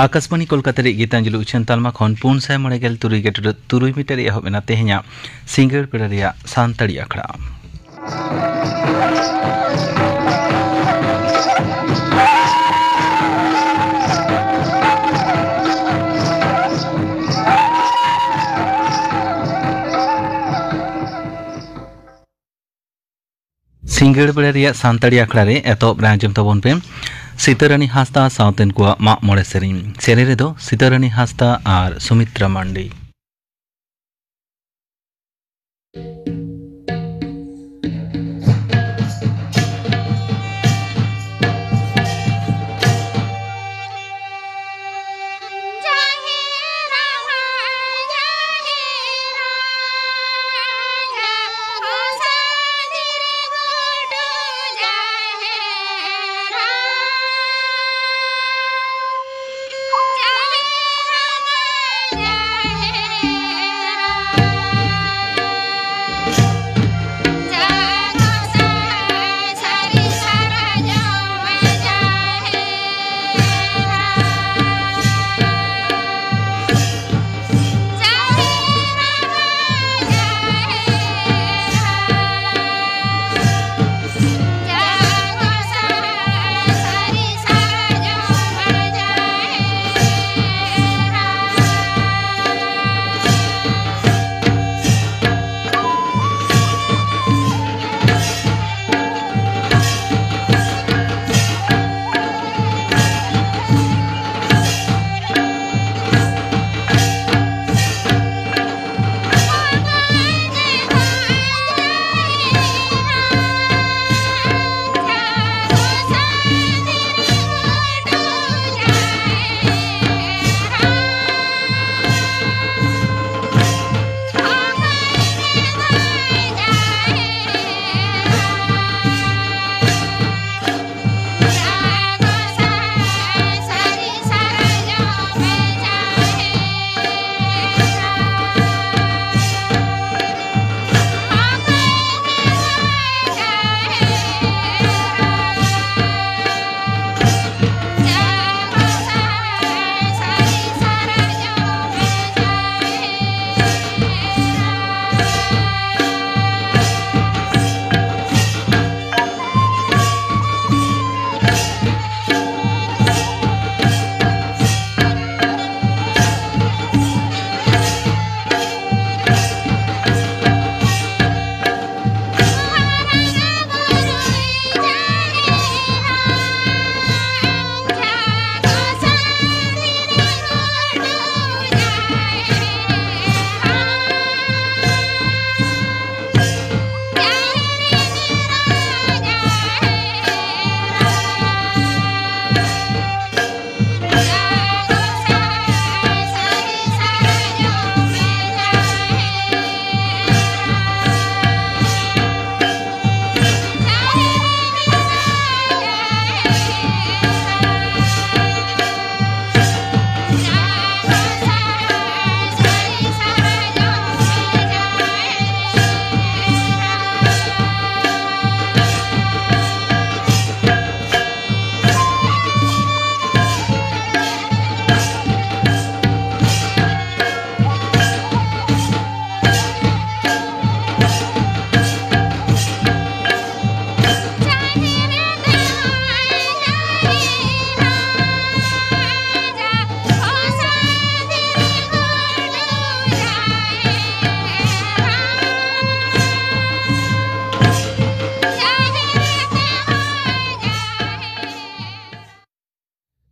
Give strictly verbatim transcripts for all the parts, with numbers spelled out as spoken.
ᱟᱠᱟᱥᱵᱟᱱᱤ ᱠᱳᱞᱠᱟᱛᱟ ᱨᱮ ᱜᱤᱛᱟᱧᱡᱚᱞᱤ ᱩᱪᱷᱟᱹᱱ ᱛᱟᱞᱢᱟ ᱠᱷᱚᱱ ᱯᱩᱱ ᱥᱟᱭ ᱢᱚᱬᱮ ᱜᱮᱞ ᱛᱩᱨᱩᱭ ᱜᱮᱴ ᱛᱩᱨᱩᱭ ᱢᱤᱴᱟᱨ ᱨᱮ ᱮᱦᱚᱵ ᱮᱱᱟ ᱛᱮᱦᱮᱧᱟᱜ ᱥᱤᱸᱜᱟᱹᱲ ᱵᱮᱲᱟ ᱨᱮᱭᱟᱜ ᱥᱟᱱᱛᱟᱲᱤ ᱟᱠᱷᱲᱟ᱾ ᱥᱤᱸᱜᱟᱹᱲ ᱵᱮᱲᱟ ᱨᱮᱭᱟᱜ ᱥᱟᱱᱛᱟᱲᱤ ᱟᱠᱷᱲᱟ ᱨᱮ ᱮᱛᱚᱦᱚᱵ ᱨᱮ ᱟᱸᱡᱚᱢ ᱛᱟᱵᱚᱱ ᱯᱮ ᱥᱤᱛᱟᱹᱨᱟᱹᱱᱤ ᱦᱟᱸᱥᱫᱟ ᱥᱟᱶᱛᱮᱱ ᱠᱚᱣᱟᱜ ᱢᱟᱜ ᱢᱚᱬᱮ ᱥᱮᱨᱮᱧ᱾ ᱥᱮᱨᱮᱧ ᱨᱮᱫᱚ ᱥᱤᱛᱟᱹᱨᱟᱹᱱᱤ ᱦᱟᱸᱥᱫᱟ ᱟᱨ ᱥᱩᱢᱤᱛᱨᱟ ᱢᱟᱱᱰᱤ᱾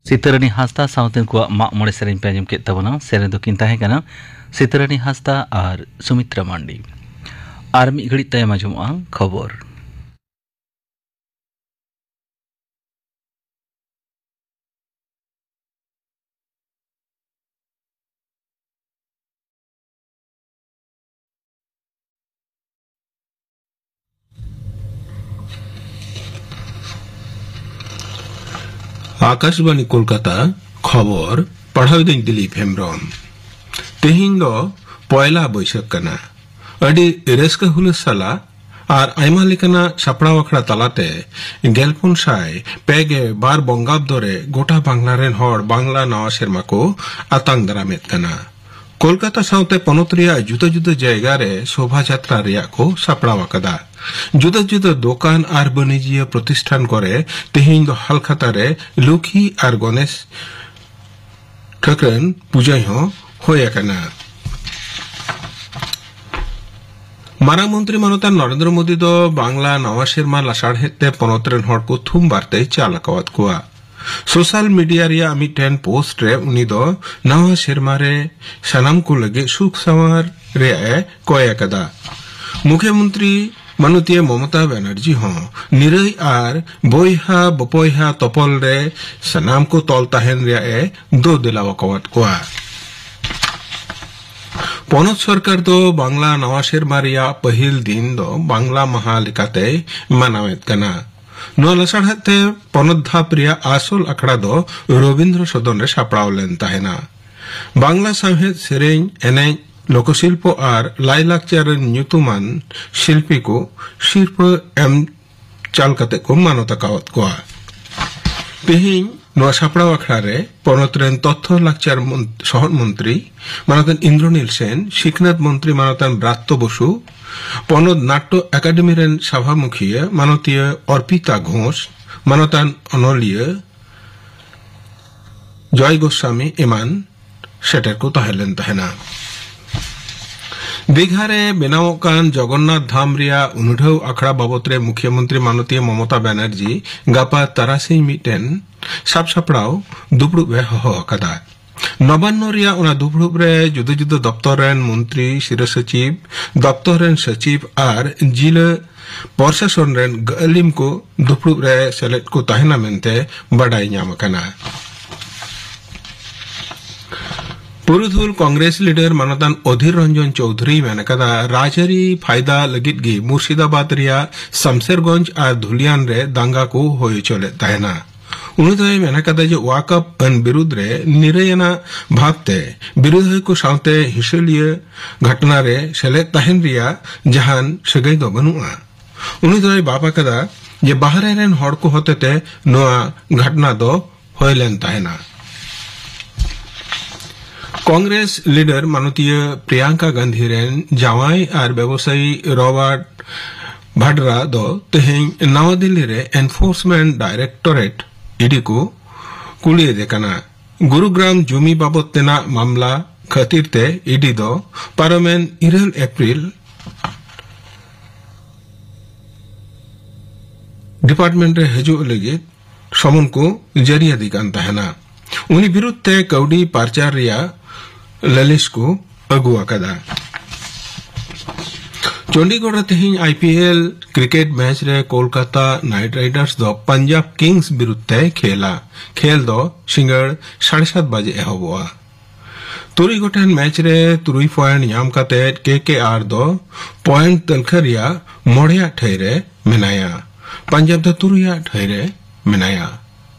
ᱥᱤᱛᱟᱹᱨᱟᱹᱱᱤ ᱦᱟᱸᱥᱫᱟ ᱥᱟᱶᱛᱮ ᱩᱱᱠᱩᱣᱟᱜ ᱢᱟᱜ ᱢᱚᱬᱮ ᱥᱮᱨᱮᱧ ᱯᱮ ᱟᱸᱡᱚᱢ ᱠᱮᱫ ᱛᱟᱵᱚᱱᱟ᱾ ᱥᱮᱨᱮᱧ ᱫᱚᱠᱤᱱ ᱛᱟᱦᱮᱸ ᱠᱟᱱᱟ ᱥᱤᱛᱟᱹᱨᱟᱹᱱᱤ ᱦᱟᱸᱥᱫᱟ ᱟᱨ ᱥᱩᱢᱤᱛᱨᱟ ᱢᱟᱱᱰᱤ᱾ ᱟᱨ ᱢᱤᱫ ᱜᱷᱟᱹᱲᱤᱡ ᱛᱟᱭᱚᱢ ᱟᱸᱡᱚᱢᱚᱜᱼᱟ ᱠᱷᱚᱵᱚᱨ᱾ ᱟᱠᱟᱥᱵᱟᱬᱤ ᱠᱳᱞᱠᱟᱛᱟ, ᱠᱷᱚᱵᱚᱨ ᱯᱟᱲᱦᱟᱣ ᱮᱫᱟᱹᱧ ᱫᱤᱞᱤᱯ ᱦᱮᱢᱵᱨᱚᱢ᱾ ᱛᱮᱦᱮᱧ ᱫᱚ ᱯᱚᱭᱞᱟ ᱵᱟᱹᱭᱥᱟᱹᱠᱷ ᱠᱟᱱᱟ᱾ ᱟᱹᱰᱤ ᱨᱟᱹᱥᱠᱟᱹ ᱦᱩᱞᱟᱹᱥ ᱥᱟᱞᱟᱜ ᱟᱨ ᱟᱭᱢᱟ ᱞᱮᱠᱟᱱᱟᱜ ᱥᱟᱯᱲᱟᱣ ᱟᱠᱷᱲᱟ ᱛᱟᱞᱟᱛᱮ ᱜᱮᱞᱯᱩᱱ ᱥᱟᱭ ᱯᱮ ᱜᱮ ᱵᱟᱨ ᱵᱚᱝᱜᱟᱵᱫᱚ ᱨᱮ ᱜᱚᱴᱟ ᱵᱟᱝᱞᱟ ᱨᱮᱱ ᱦᱚᱲ ᱵᱟᱝᱞᱟ ᱱᱟᱣᱟ ᱥᱮᱨᱢᱟ ᱠᱚ ᱟᱛᱟᱝ ᱫᱟᱨᱟᱢᱮᱫ ᱠᱟᱱᱟ᱾ ᱠᱳᱞᱠᱟᱛᱟ ᱥᱟᱶᱛᱮ ᱯᱚᱱᱚᱛ ᱨᱮᱭᱟᱜ ᱡᱩᱫᱟᱹ ᱡᱩᱫᱟᱹ ᱡᱟᱭᱜᱟ ᱨᱮ ᱥᱳᱵᱷᱟ ᱡᱟᱛᱨᱟ ᱨᱮᱭᱟᱜ ᱠᱚ ᱥᱟᱯᱲᱟᱣ ᱟᱠᱟᱫᱟ᱾ ᱡᱩᱫᱟᱹ ᱡᱩᱫᱟᱹ ᱫᱚᱠᱟᱱ ᱟᱨ ᱵᱟᱹᱱᱤᱡᱤᱭᱟᱹ ᱯᱨᱚᱛᱤᱥᱴᱷᱟᱱ ᱠᱚᱨᱮ ᱛᱮᱦᱮᱧ ᱫᱚ ᱦᱟᱞᱠᱷᱟᱛᱟ ᱨᱮ ᱞᱩᱠᱷᱤ ᱟᱨ ᱜᱚᱱᱮᱥ ᱴᱷᱟᱹᱠᱨᱟᱹᱱ ᱯᱩᱡᱟᱹ ᱦᱚᱸ ᱦᱩᱭ ᱟᱠᱟᱱᱟ᱾ ᱢᱟᱨᱟᱝ ᱢᱚᱱᱛᱨᱤ ᱢᱟᱱᱚᱛᱟᱱ ᱱᱚᱨᱮᱱᱫᱨᱚ ᱢᱳᱫᱤ ᱫᱚ ᱵᱟᱝᱞᱟ ᱱᱟᱣᱟ ᱥᱮᱨᱢᱟ ᱞᱟᱥᱟᱲᱦᱮᱫ ᱛᱮ ᱯᱚᱱᱚᱛ ᱨᱮᱱ ᱦᱚᱲ ᱠᱚ ᱛᱷᱩᱢ ᱵᱟᱨᱛᱮᱭ ᱪᱟᱞ ᱟᱠᱟᱣᱟᱫ ᱠᱚᱣᱟ᱾ ᱥᱳᱥᱟᱞ ᱢᱤᱰᱤᱭᱟ ᱨᱮᱭᱟᱜ ᱢᱤᱫᱴᱮᱱ ᱯᱳᱥᱴ ᱨᱮ ᱩᱱᱤ ᱫᱚ ᱱᱟᱣᱟ ᱥᱮᱨᱢᱟ ᱨᱮ ᱥᱟᱱᱟᱢ ᱠᱚ ᱞᱟᱹᱜᱤᱫ ᱥᱩᱠ ᱥᱟᱶᱟᱨ ᱨᱮᱭᱟᱜ ᱮ ᱠᱚᱭ ᱟᱠᱟᱫᱟ᱾ ᱢᱩᱠᱷᱭᱚᱢᱚᱱᱛᱨᱤ ᱢᱟᱱᱚᱛᱤᱭᱟᱹ ᱢᱚᱢᱚᱛᱟ ᱵᱟᱱᱟᱨᱡᱤ ᱦᱚᱸ ᱱᱤᱨᱟᱹᱭ ᱟᱨ ᱵᱚᱭᱦᱟ ᱵᱚᱯᱚᱭᱦᱟ ᱛᱚᱯᱚᱞ ᱨᱮ ᱥᱟᱱᱟᱢ ᱠᱚ ᱛᱚᱞ ᱛᱟᱦᱮᱱ ᱨᱮᱭᱟᱜ ᱮ ᱫᱳ ᱫᱮᱞᱟᱣ ᱟᱠᱟᱣᱟᱫ ᱠᱚᱣᱟ᱾ ᱯᱚᱱᱚᱛ ᱥᱚᱨᱠᱟᱨ ᱫᱚ ᱵᱟᱝᱞᱟ ᱱᱟᱣᱟ ᱥᱮᱨᱢᱟ ᱨᱮᱭᱟᱜ ᱯᱟᱹᱦᱤᱞ ᱫᱤᱱ ᱫᱚ ᱵᱟᱝᱞᱟ ᱢᱟᱦᱟ ᱞᱮᱠᱟᱛᱮᱭ ᱢᱟᱱᱟᱣᱮᱫ ᱠᱟᱱᱟ᱾ ᱱᱚᱣᱟ ᱞᱟᱥᱟᱲᱦᱮᱫ ᱛᱮ ᱯᱚᱱᱚᱛ ᱫᱷᱟᱯ ᱨᱮᱭᱟᱜ ᱟᱥᱚᱞ ᱟᱠᱷᱲᱟ ᱫᱚ ᱨᱚᱵᱤᱱᱫᱨᱚ ᱥᱚᱫᱚᱱ ᱨᱮ ᱥᱟᱯᱲᱟᱣ ᱞᱮᱱ ᱛᱟᱦᱮᱱᱟ᱾ ᱵᱟᱝᱞᱟ ᱥᱟᱶᱦᱮᱫ, ᱥᱮᱨᱮᱧ, ᱮᱱᱮᱡ, ᱞᱳᱠᱚᱥᱤᱞᱯᱚ ᱟᱨ ᱞᱟᱭᱞᱟᱠᱪᱟᱨ ᱨᱮᱱ ᱧᱩᱛᱩᱢᱟᱱ ᱥᱤᱞᱯᱤ ᱠᱚ ᱥᱤᱨᱯᱟᱹ ᱮᱢ ᱪᱟᱞ ᱠᱟᱛᱮ ᱠᱚ ᱢᱟᱱᱚᱛ ᱟᱠᱟᱣᱟᱫ ᱠᱚᱣᱟ᱾ ᱛᱮᱦᱮᱧ ᱱᱚᱣᱟ ᱥᱟᱯᱲᱟᱣ ᱟᱠᱷᱲᱟ ᱨᱮ ᱯᱚᱱᱚᱛ ᱨᱮᱱ ᱛᱚᱛᱛᱷᱚ ᱞᱟᱠᱪᱟᱨ ᱢᱚᱱ-, ᱥᱚᱦᱚᱫ ᱢᱚᱱᱛᱨᱤ ᱢᱟᱱᱚᱛᱟᱱ ᱤᱱᱫᱨᱚᱱᱤᱞ ᱥᱮᱱ, ᱥᱤᱠᱷᱱᱟᱹᱛ ᱢᱚᱱᱛᱨᱤ ᱢᱟᱱᱚᱛᱟᱱ ᱵᱨᱟᱛᱛᱚ ᱵᱚᱥᱩ, ᱯᱚᱱᱚᱛ ᱱᱟᱴᱴᱚ ᱮᱠᱟᱰᱮᱢᱤ ᱨᱮᱱ ᱥᱟᱵᱷᱟ ᱢᱩᱠᱷᱤᱭᱟᱹ ᱢᱟᱱᱚᱛᱤᱭᱟᱹ ᱚᱨᱯᱤᱛᱟ ᱜᱷᱳᱥ, ᱢᱟᱱᱚᱛᱟᱱ ᱚᱱᱚᱞᱤᱭᱟᱹ ᱡᱚᱭ ᱜᱳᱥᱟᱢᱤ ᱮᱢᱟᱱ ᱥᱮᱴᱮᱨ ᱠᱚ ᱛᱟᱦᱮᱸ ᱞᱮᱱ ᱛᱟᱦᱮᱱᱟ᱾ ᱫᱤᱜᱷᱟ ᱨᱮ ᱵᱮᱱᱟᱣᱚᱜ ᱠᱟᱱ ᱡᱚᱜᱚᱱᱱᱟᱛᱷ ᱫᱷᱟᱢ ᱨᱮᱭᱟᱜ ᱩᱱᱩᱰᱷᱟᱹᱣ ᱟᱠᱷᱲᱟ ᱵᱟᱵᱚᱛ ᱨᱮ ᱢᱩᱠᱷᱭᱟᱹ ᱢᱚᱱᱛᱨᱤ ᱢᱟᱱᱚᱛᱤᱭᱟᱹ ᱢᱚᱢᱚᱛᱟ ᱵᱟᱱᱟᱨᱡᱤ ᱜᱟᱯᱟ ᱛᱟᱨᱟᱥᱤᱧ ᱢᱤᱫᱴᱮᱱ ᱥᱟᱵ ᱥᱟᱯᱲᱟᱣ ᱫᱩᱯᱲᱩᱵ ᱮ ᱦᱚᱦᱚ ᱟᱠᱟᱫᱟ᱾ ᱱᱚᱵᱟᱱᱱᱚ ᱨᱮᱭᱟᱜ ᱚᱱᱟ ᱫᱩᱯᱲᱩᱵ ᱨᱮ ᱡᱩᱫᱟᱹ ᱡᱩᱫᱟᱹ ᱫᱚᱯᱛᱚᱨ ᱨᱮᱱ ᱢᱚᱱᱛᱨᱤ, ᱥᱤᱨᱟᱹ ᱥᱚᱪᱤᱵᱽ, ᱫᱚᱯᱛᱚᱨ ᱨᱮᱱ ᱥᱚᱪᱤᱵᱽ ᱟᱨ ᱡᱤᱞᱟᱹ ᱯᱨᱚᱥᱟᱥᱚᱱ ᱨᱮᱱ ᱜᱟᱹᱞᱤᱢ ᱠᱚ ᱫᱩᱯᱲᱩᱵ ᱨᱮ ᱥᱮᱞᱮᱫ ᱠᱚ ᱛᱟᱦᱮᱱᱟ ᱢᱮᱱᱛᱮ ᱵᱟᱰᱟᱭ ᱧᱟᱢ ᱟᱠᱟᱱᱟ᱾ ᱯᱩᱨᱩᱫᱷᱩᱞ ᱠᱚᱝᱜᱨᱮᱥ ᱞᱤᱰᱟᱨ ᱢᱟᱱᱚᱛᱟᱱ ᱚᱫᱷᱤᱨ ᱨᱚᱧᱡᱚᱱ ᱪᱳᱣᱫᱷᱩᱨᱤ ᱢᱮᱱ ᱟᱠᱟᱫᱟ, ᱨᱟᱡᱽᱟᱹᱨᱤ ᱯᱷᱟᱭᱫᱟ ᱞᱟᱹᱜᱤᱫ ᱜᱮ ᱢᱩᱨᱥᱤᱫᱟᱵᱟᱫᱽ ᱨᱮᱭᱟᱜ ᱥᱟᱢᱥᱮᱨᱜᱚᱸᱡᱽ ᱟᱨ ᱫᱷᱩᱞᱤᱭᱟᱱ ᱨᱮ ᱫᱟᱝᱜᱟ ᱠᱚ ᱦᱩᱭ ᱦᱚᱪᱚ ᱞᱮᱫ ᱛᱟᱦᱮᱱᱟ᱾ ᱩᱱᱤ ᱫᱚᱭ ᱢᱮᱱ ᱟᱠᱟᱫᱟ ᱡᱮ ᱣᱟᱠᱟᱯ ᱟᱹᱱ ᱵᱤᱨᱩᱫᱽ ᱨᱮ ᱱᱤᱨᱟᱹᱭ ᱟᱱᱟᱜ ᱵᱷᱟᱵᱽᱛᱮ ᱵᱤᱨᱩᱫᱷᱤᱭᱟᱹ ᱠᱚ ᱥᱟᱶᱛᱮ ᱦᱤᱥᱟᱹᱞᱤᱭᱟᱹ ᱜᱷᱚᱴᱱᱟ ᱨᱮ ᱥᱮᱞᱮᱫ ᱛᱟᱦᱮᱱ ᱨᱮᱭᱟᱜ ᱡᱟᱦᱟᱱ ᱥᱟᱹᱜᱟᱹᱭ ᱫᱚ ᱵᱟᱹᱱᱩᱜᱼᱟ᱾ ᱩᱱᱤ ᱫᱚᱭ ᱵᱟᱯ ᱟᱠᱟᱫᱟ ᱡᱮ ᱵᱟᱦᱨᱮ ᱨᱮᱱ ᱦᱚᱲ ᱠᱚ ᱦᱚᱛᱮᱛᱮ ᱱᱚᱣᱟ ᱜᱷᱚᱴᱱᱟ ᱫᱚ ᱦᱩᱭ ᱞᱮᱱ ᱛᱟᱦᱮᱱᱟ᱾ ᱠᱚᱝᱜᱨᱮᱥ ᱞᱤᱰᱟᱨ ᱢᱟᱱᱚᱛᱤᱭᱟᱹ ᱯᱨᱤᱭᱟᱝᱠᱟ ᱜᱟᱱᱫᱷᱤ ᱨᱮᱱ ᱡᱟᱶᱟᱭ ᱟᱨ ᱵᱮᱵᱚᱥᱟᱭᱤ ᱨᱚᱵᱟᱨᱴ ᱵᱷᱟᱰᱨᱟ ᱫᱚ ᱛᱮᱦᱮᱧ ᱱᱟᱣᱟ ᱫᱤᱞᱞᱤ ᱨᱮ ᱮᱱᱯᱷᱳᱨᱥᱢᱮᱱᱴ ᱰᱟᱭᱨᱮᱠᱴᱚᱨᱮᱴ, ᱤᱰᱤ, ᱠᱚ ᱠᱩᱞᱤᱭᱮᱫᱮ ᱠᱟᱱᱟ᱾ ᱜᱩᱨᱩᱜᱨᱟᱢ ᱡᱩᱢᱤ ᱵᱟᱵᱚᱫ ᱛᱮᱱᱟᱜ ᱢᱟᱢᱞᱟ ᱠᱷᱟᱹᱛᱤᱨ ᱛᱮ ᱤᱰᱤ ᱫᱚ ᱯᱟᱨᱚᱢᱮᱱ ᱤᱨᱟᱹᱞ ᱮᱯᱨᱤᱞ ᱰᱤᱯᱟᱨᱴᱢᱮᱱᱴ ᱨᱮ ᱦᱤᱡᱩᱜ ᱞᱟᱹᱜᱤᱫ ᱥᱚᱢᱚᱱ ᱠᱚ ᱡᱟᱹᱨᱤᱭᱟᱫᱮ ᱠᱟᱱ ᱛᱟᱦᱮᱱᱟ᱾ ᱩᱱᱤ ᱵᱤᱨᱩᱫᱷ ᱛᱮ ᱠᱟᱹᱣᱰᱤ ᱯᱟᱨᱪᱟᱨ ᱨᱮᱭᱟᱜ ᱞᱟᱹᱞᱤᱥ ᱠᱚ ᱟᱹᱜᱩ ᱟᱠᱟᱫᱟ᱾ ᱪᱚᱱᱰᱤᱜᱚᱲ ᱨᱮ ᱛᱮᱦᱮᱧ ᱟᱭᱯᱤᱮᱞ ᱠᱨᱤᱠᱮᱴ ᱢᱮᱪ ᱨᱮ ᱠᱳᱞᱠᱟᱛᱟ ᱱᱟᱭᱤᱴ ᱨᱟᱭᱰᱟᱨᱥ ᱫᱚ ᱯᱟᱧᱡᱟᱵᱽ ᱠᱤᱝᱥ ᱵᱤᱨᱩᱫᱷ ᱛᱮ ᱠᱷᱮᱞᱟ᱾ ᱠᱷᱮᱞ ᱫᱚ ᱥᱤᱸᱜᱟᱹᱲ ᱥᱟᱲᱮ ᱥᱟᱛ ᱵᱟᱡᱮ ᱮᱦᱚᱵᱚᱜᱼᱟ᱾ ᱛᱩᱨᱩᱭ ᱜᱚᱴᱮᱱ ᱢᱮᱪ ᱨᱮ ᱛᱩᱨᱩᱭ ᱯᱚᱭᱮᱱᱴ ᱧᱟᱢ ᱠᱟᱛᱮ ᱠᱮᱠᱮᱟᱨ ᱫᱚ ᱯᱚᱭᱮᱱᱴ ᱛᱟᱹᱞᱠᱷᱟᱹ ᱨᱮᱭᱟᱜ ᱢᱚᱬᱮᱭᱟᱜ ᱴᱷᱟᱹᱭ ᱨᱮ ᱢᱮᱱᱟᱭᱟ᱾ ᱯᱟᱧᱡᱟᱵᱽ ᱫᱚ ᱛᱩᱨᱩᱭᱟᱜ ᱴᱷᱟᱹᱭ ᱨᱮ ᱢᱮᱱᱟᱭᱟ᱾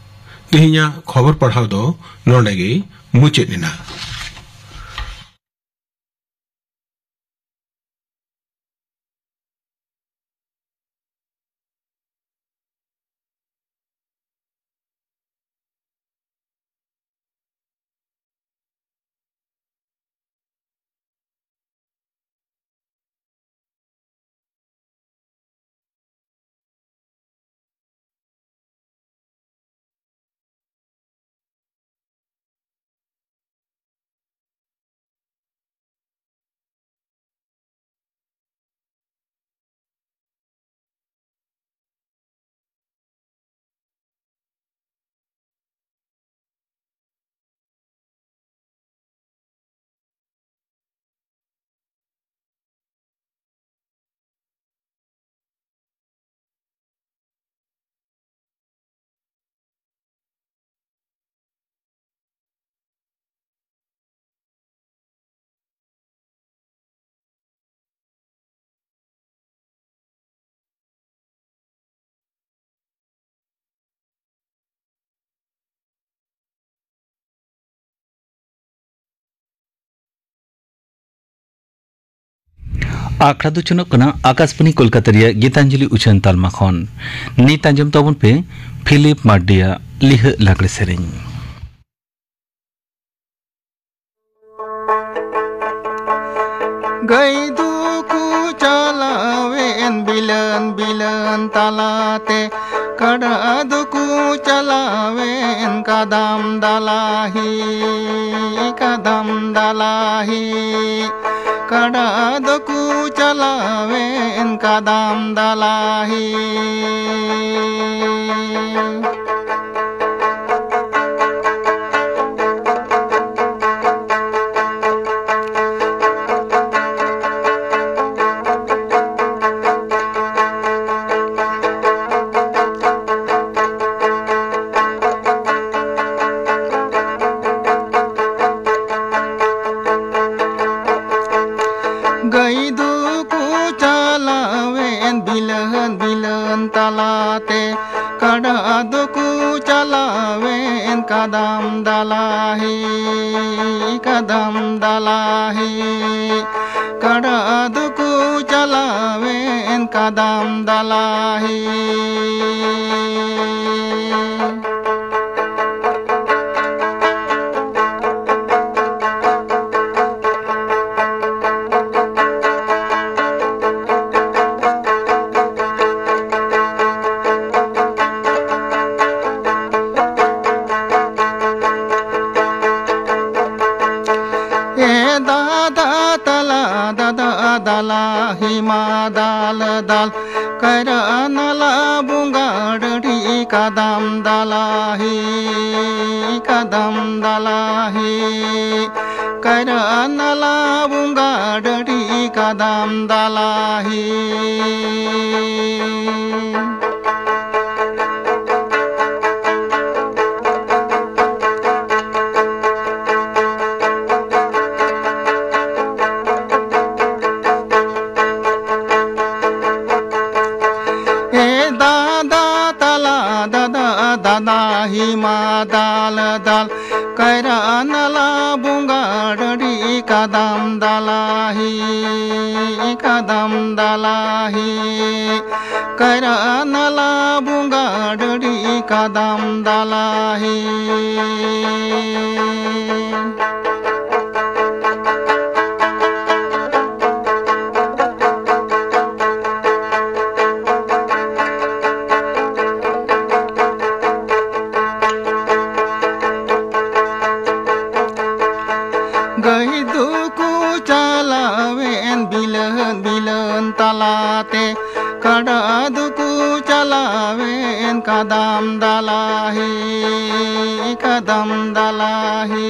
ᱛᱮᱦᱮᱧᱟᱜ ᱠᱷᱚᱵᱚᱨ ᱯᱟᱲᱦᱟᱣ ᱫᱚ ᱱᱚᱰᱮ ᱜᱮ ᱢᱩᱪᱟᱹᱫ ᱮᱱᱟ᱾ ᱟᱠᱷᱲᱟ ᱫᱚ ᱪᱚᱱᱚᱜ ᱠᱟᱱᱟ ᱟᱠᱟᱥᱵᱟᱱᱤ ᱠᱳᱞᱠᱟᱛᱟ ᱨᱮᱭᱟᱜ ᱜᱤᱛᱟᱧᱡᱚᱞᱤ ᱩᱪᱷᱟᱹᱱ ᱛᱟᱞᱢᱟ ᱠᱷᱚᱱ᱾ ᱱᱤᱛ ᱟᱸᱡᱚᱢ ᱛᱟᱵᱚᱱ ᱯᱮ ᱯᱷᱤᱞᱤᱯ ᱢᱟᱨᱰᱤᱭᱟᱜ ᱞᱤᱦᱟᱹᱜ ᱞᱟᱜᱽᱲᱮ ᱥᱮᱨᱮᱧ᱾ ᱜᱟᱹᱭ ᱫᱚᱠᱚ ᱪᱟᱞᱟᱣᱮᱱ ᱵᱤᱞᱟᱹᱱ ᱵᱤᱞᱟᱹᱱ ᱛᱟᱞᱟᱛᱮ, ᱠᱟᱰᱟ ᱫᱚᱠᱚ ᱪᱟᱞᱟᱣᱮᱱ ᱠᱟᱫᱟᱢ ᱫᱟᱞᱟᱦᱤ, ᱠᱟᱫᱟᱢ ᱫᱟᱞᱟᱦᱤ᱾ ᱠᱟᱰᱟ ᱫᱚᱠᱚ ᱪᱟᱞᱟᱣᱮᱱ ᱠᱟᱫᱟᱢ ᱫᱟᱞᱟᱦᱤ᱾ ᱜᱟᱹᱭ ᱫᱚᱠᱚ ᱪᱟᱞᱟᱣᱮᱱ ᱵᱤᱞᱟᱹᱱ ᱵᱤᱞᱟᱹᱱ ᱛᱟᱞᱟᱛᱮ, ᱠᱟᱰᱟ ᱫᱚᱠᱚ ᱪᱟᱞᱟᱣᱮᱱ ᱠᱟᱫᱟᱢ ᱫᱟᱞᱟᱦᱤ, ᱠᱟᱫᱟᱢ ᱫᱟᱞᱟᱦᱤ᱾ ᱠᱟᱰᱟ ᱫᱚᱠᱚ ᱪᱟᱞᱟᱣᱮᱱ ᱠᱟᱫᱟᱢ ᱫᱟᱞᱟᱦᱤ᱾ ᱮ ᱫᱟᱫᱟ ᱛᱟᱞᱟ, ᱫᱟᱫᱟ ᱫᱟᱞᱟ, ᱦᱤᱢᱟ ᱫᱟᱞ ᱫᱟᱞ, ᱠᱟᱭᱨᱟ ᱱᱟᱞᱟ ᱵᱚᱸᱜᱟ ᱰᱟᱹᱰᱤ ᱠᱟᱫᱟᱢ ᱫᱟᱞᱟᱦᱤ, ᱠᱟᱫᱟᱢ ᱫᱟᱞᱟᱦᱤ᱾ ᱠᱟᱭᱨᱟ ᱱᱟᱞᱟ ᱵᱚᱸᱜᱟ ᱰᱟᱹᱰᱤ ᱠᱟᱫᱟᱢ ᱫᱟᱞᱟᱦᱤ᱾ ᱮ ᱫᱟᱫᱟ ᱛᱟᱞᱟ, ᱫᱟᱫᱟ, ᱫᱟᱫᱟ, ᱦᱤᱢᱟ ᱫᱟᱞ, ᱫᱟᱞ᱾ ᱠᱟᱭᱨᱟ ᱱᱟᱞᱟ ᱵᱚᱸᱜᱟ ᱰᱟᱹᱰᱤ ᱠᱟᱫᱟᱢ ᱫᱟᱞᱟᱦᱤ, ᱠᱟᱫᱟᱢ ᱫᱟᱞᱟᱦᱤ᱾ ᱠᱟᱭᱨᱟ ᱱᱟᱞᱟ ᱵᱚᱸᱜᱟ ᱰᱟᱹᱰᱤ ᱠᱟᱫᱟᱢ ᱫᱟᱞᱟᱦᱤ᱾ ᱜᱟᱹᱭ ᱫᱚᱠᱚ ᱪᱟᱞᱟᱣᱮᱱ ᱵᱤᱞᱟᱹᱱ ᱵᱤᱞᱟᱹᱱ ᱛᱟᱞᱟᱛᱮ, ᱠᱟᱰᱟ ᱫᱚᱠᱚ ᱪᱟᱞᱟᱣᱮᱱ ᱠᱟᱫᱟᱢ ᱫᱟᱞᱟᱦᱤ, ᱠᱟᱫᱟᱢ ᱫᱟᱞᱟᱦᱤ᱾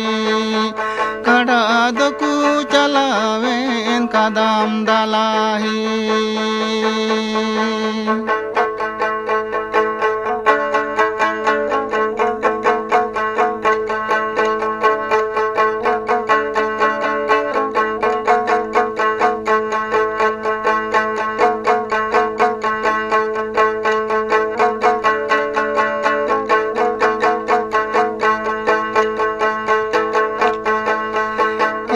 ᱠᱟᱰᱟ ᱫᱚᱠᱚ ᱪᱟᱞᱟᱣᱮᱱ ᱠᱟᱫᱟᱢ ᱫᱟᱞᱟᱦᱤ᱾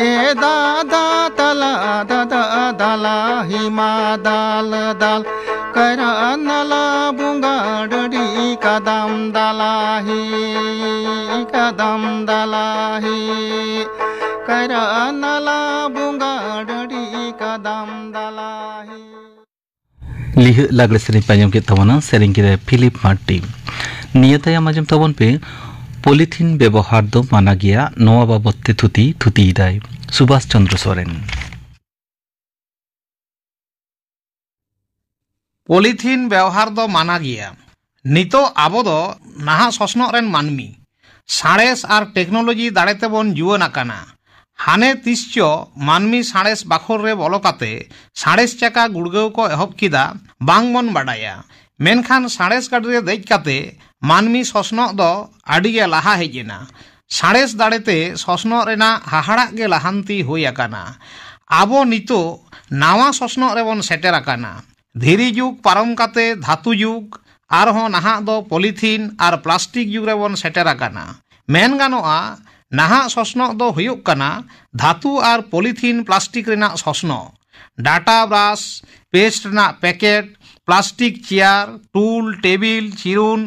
ᱮ ᱫᱟᱫᱟ ᱛᱟᱞᱟ ᱫᱟᱫᱟ ᱫᱟᱞᱟ ᱦᱤᱢᱟ ᱫᱟᱞ ᱫᱟᱞ ᱠᱟᱭᱨᱟ ᱱᱟᱞᱟ ᱵᱚᱸᱜᱟ ᱰᱟᱹᱰᱤ ᱠᱟᱫᱟᱢ ᱫᱟᱞᱟᱦᱤ, ᱠᱟᱫᱟᱢ ᱫᱟᱞᱟᱦᱤ᱾ ᱠᱟᱭᱨᱟ ᱱᱟᱞᱟ ᱵᱚᱸᱜᱟ ᱰᱟᱹᱰᱤ ᱠᱟᱫᱟᱢ ᱫᱟᱞᱟᱦᱤ᱾ ᱞᱤᱦᱟᱹᱜ ᱞᱟᱜᱽᱲᱮ ᱥᱮᱨᱮᱧ ᱯᱮ ᱟᱸᱡᱚᱢ ᱠᱮᱫ ᱛᱟᱵᱚᱱᱟ᱾ ᱥᱮᱨᱮᱧ ᱠᱮᱫᱟᱭ ᱯᱷᱤᱞᱤᱯ ᱢᱟᱨᱰᱤ᱾ ᱱᱤᱭᱟᱹ ᱛᱟᱭᱚᱢ ᱟᱸᱡᱚᱢ ᱛᱟᱵᱚᱱ ᱯᱮ ᱯᱚᱞᱤᱛᱷᱤᱱ ᱵᱮᱵᱚᱦᱟᱨ ᱫᱚ ᱢᱟᱱᱟ ᱜᱮᱭᱟ, ᱱᱚᱣᱟ ᱵᱟᱵᱚᱛ ᱛᱮ ᱛᱷᱩᱛᱤ ᱛᱷᱩᱛᱤᱭᱮᱫᱟᱭ ᱥᱩᱵᱷᱟᱥ ᱪᱚᱱᱫᱨᱚ ᱥᱚᱨᱮᱱ᱾ ᱯᱚᱞᱤᱛᱷᱤᱱ ᱵᱮᱣᱦᱟᱨ ᱫᱚ ᱢᱟᱱᱟ ᱜᱮᱭᱟ᱾ ᱱᱤᱛᱚᱜ ᱟᱵᱚ ᱫᱚ ᱱᱟᱦᱟᱜ ᱥᱚᱥᱱᱚᱜ ᱨᱮᱱ ᱢᱟᱹᱱᱢᱤ᱾ ᱥᱟᱬᱮᱥ ᱟᱨ ᱴᱮᱠᱱᱳᱞᱚᱡᱤ ᱫᱟᱲᱮ ᱛᱮᱵᱚᱱ ᱡᱩᱣᱟᱹᱱ ᱟᱠᱟᱱᱟ᱾ ᱦᱟᱱᱮ ᱛᱤᱥ ᱪᱚ ᱢᱟᱹᱱᱢᱤ ᱥᱟᱬᱮᱥ ᱵᱟᱠᱷᱳᱞ ᱨᱮ ᱵᱚᱞᱚ ᱠᱟᱛᱮ ᱥᱟᱬᱮᱥ ᱪᱟᱠᱟ ᱜᱩᱲᱜᱟᱹᱣ ᱠᱚ ᱮᱦᱚᱵ ᱠᱮᱫᱟ, ᱵᱟᱝ ᱵᱚᱱ ᱵᱟᱰᱟᱭᱟ᱾ ᱢᱮᱱᱠᱷᱟᱱ ᱥᱟᱬᱮᱥ ᱜᱟᱹᱰᱤ ᱨᱮ ᱫᱮᱡ ᱠᱟᱛᱮ ᱢᱟᱹᱱᱢᱤ ᱥᱚᱥᱱᱚᱜ ᱫᱚ ᱟᱹᱰᱤ ᱜᱮ ᱞᱟᱦᱟ ᱦᱮᱡ ᱮᱱᱟ᱾ ᱥᱟᱬᱮᱥ ᱫᱟᱲᱮ ᱛᱮ ᱥᱚᱥᱱᱚᱜ ᱨᱮᱱᱟᱜ ᱦᱟᱦᱟᱲᱟᱜ ᱜᱮ ᱞᱟᱦᱟᱱᱛᱤ ᱦᱩᱭ ᱟᱠᱟᱱᱟ᱾ ᱟᱵᱚ ᱱᱤᱛᱚᱜ ᱱᱟᱣᱟ ᱥᱚᱥᱱᱚᱜ ᱨᱮᱵᱚᱱ ᱥᱮᱴᱮᱨ ᱟᱠᱟᱱᱟ᱾ ᱫᱷᱤᱨᱤ ᱡᱩᱜᱽ ᱯᱟᱨᱚᱢ ᱠᱟᱛᱮ ᱫᱷᱟᱹᱛᱩ ᱡᱩᱜᱽ, ᱟᱨᱦᱚᱸ ᱱᱟᱦᱟᱜ ᱫᱚ ᱯᱚᱞᱤᱛᱷᱤᱱ ᱟᱨ ᱯᱞᱟᱥᱴᱤᱠ ᱡᱩᱜᱽ ᱨᱮᱵᱚᱱ ᱥᱮᱴᱮᱨ ᱟᱠᱟᱱᱟ᱾ ᱢᱮᱱ ᱜᱟᱱᱚᱜᱼᱟ, ᱱᱟᱦᱟᱜ ᱥᱚᱥᱱᱚᱜ ᱫᱚ ᱦᱩᱭᱩᱜ ᱠᱟᱱᱟ ᱫᱷᱟᱹᱛᱩ ᱟᱨ ᱯᱚᱞᱤᱛᱷᱤᱱ ᱯᱞᱟᱥᱴᱤᱠ ᱨᱮᱱᱟᱜ ᱥᱚᱥᱱᱚᱜ᱾ ᱰᱟᱴᱟ ᱵᱨᱟᱥ, ᱯᱮᱥᱴ ᱨᱮᱱᱟᱜ ᱯᱮᱠᱮᱴ, ᱯᱞᱟᱥᱴᱤᱠ ᱪᱮᱭᱟᱨ, ᱴᱩᱞ, ᱴᱮᱵᱤᱞ, ᱪᱤᱨᱩᱱ,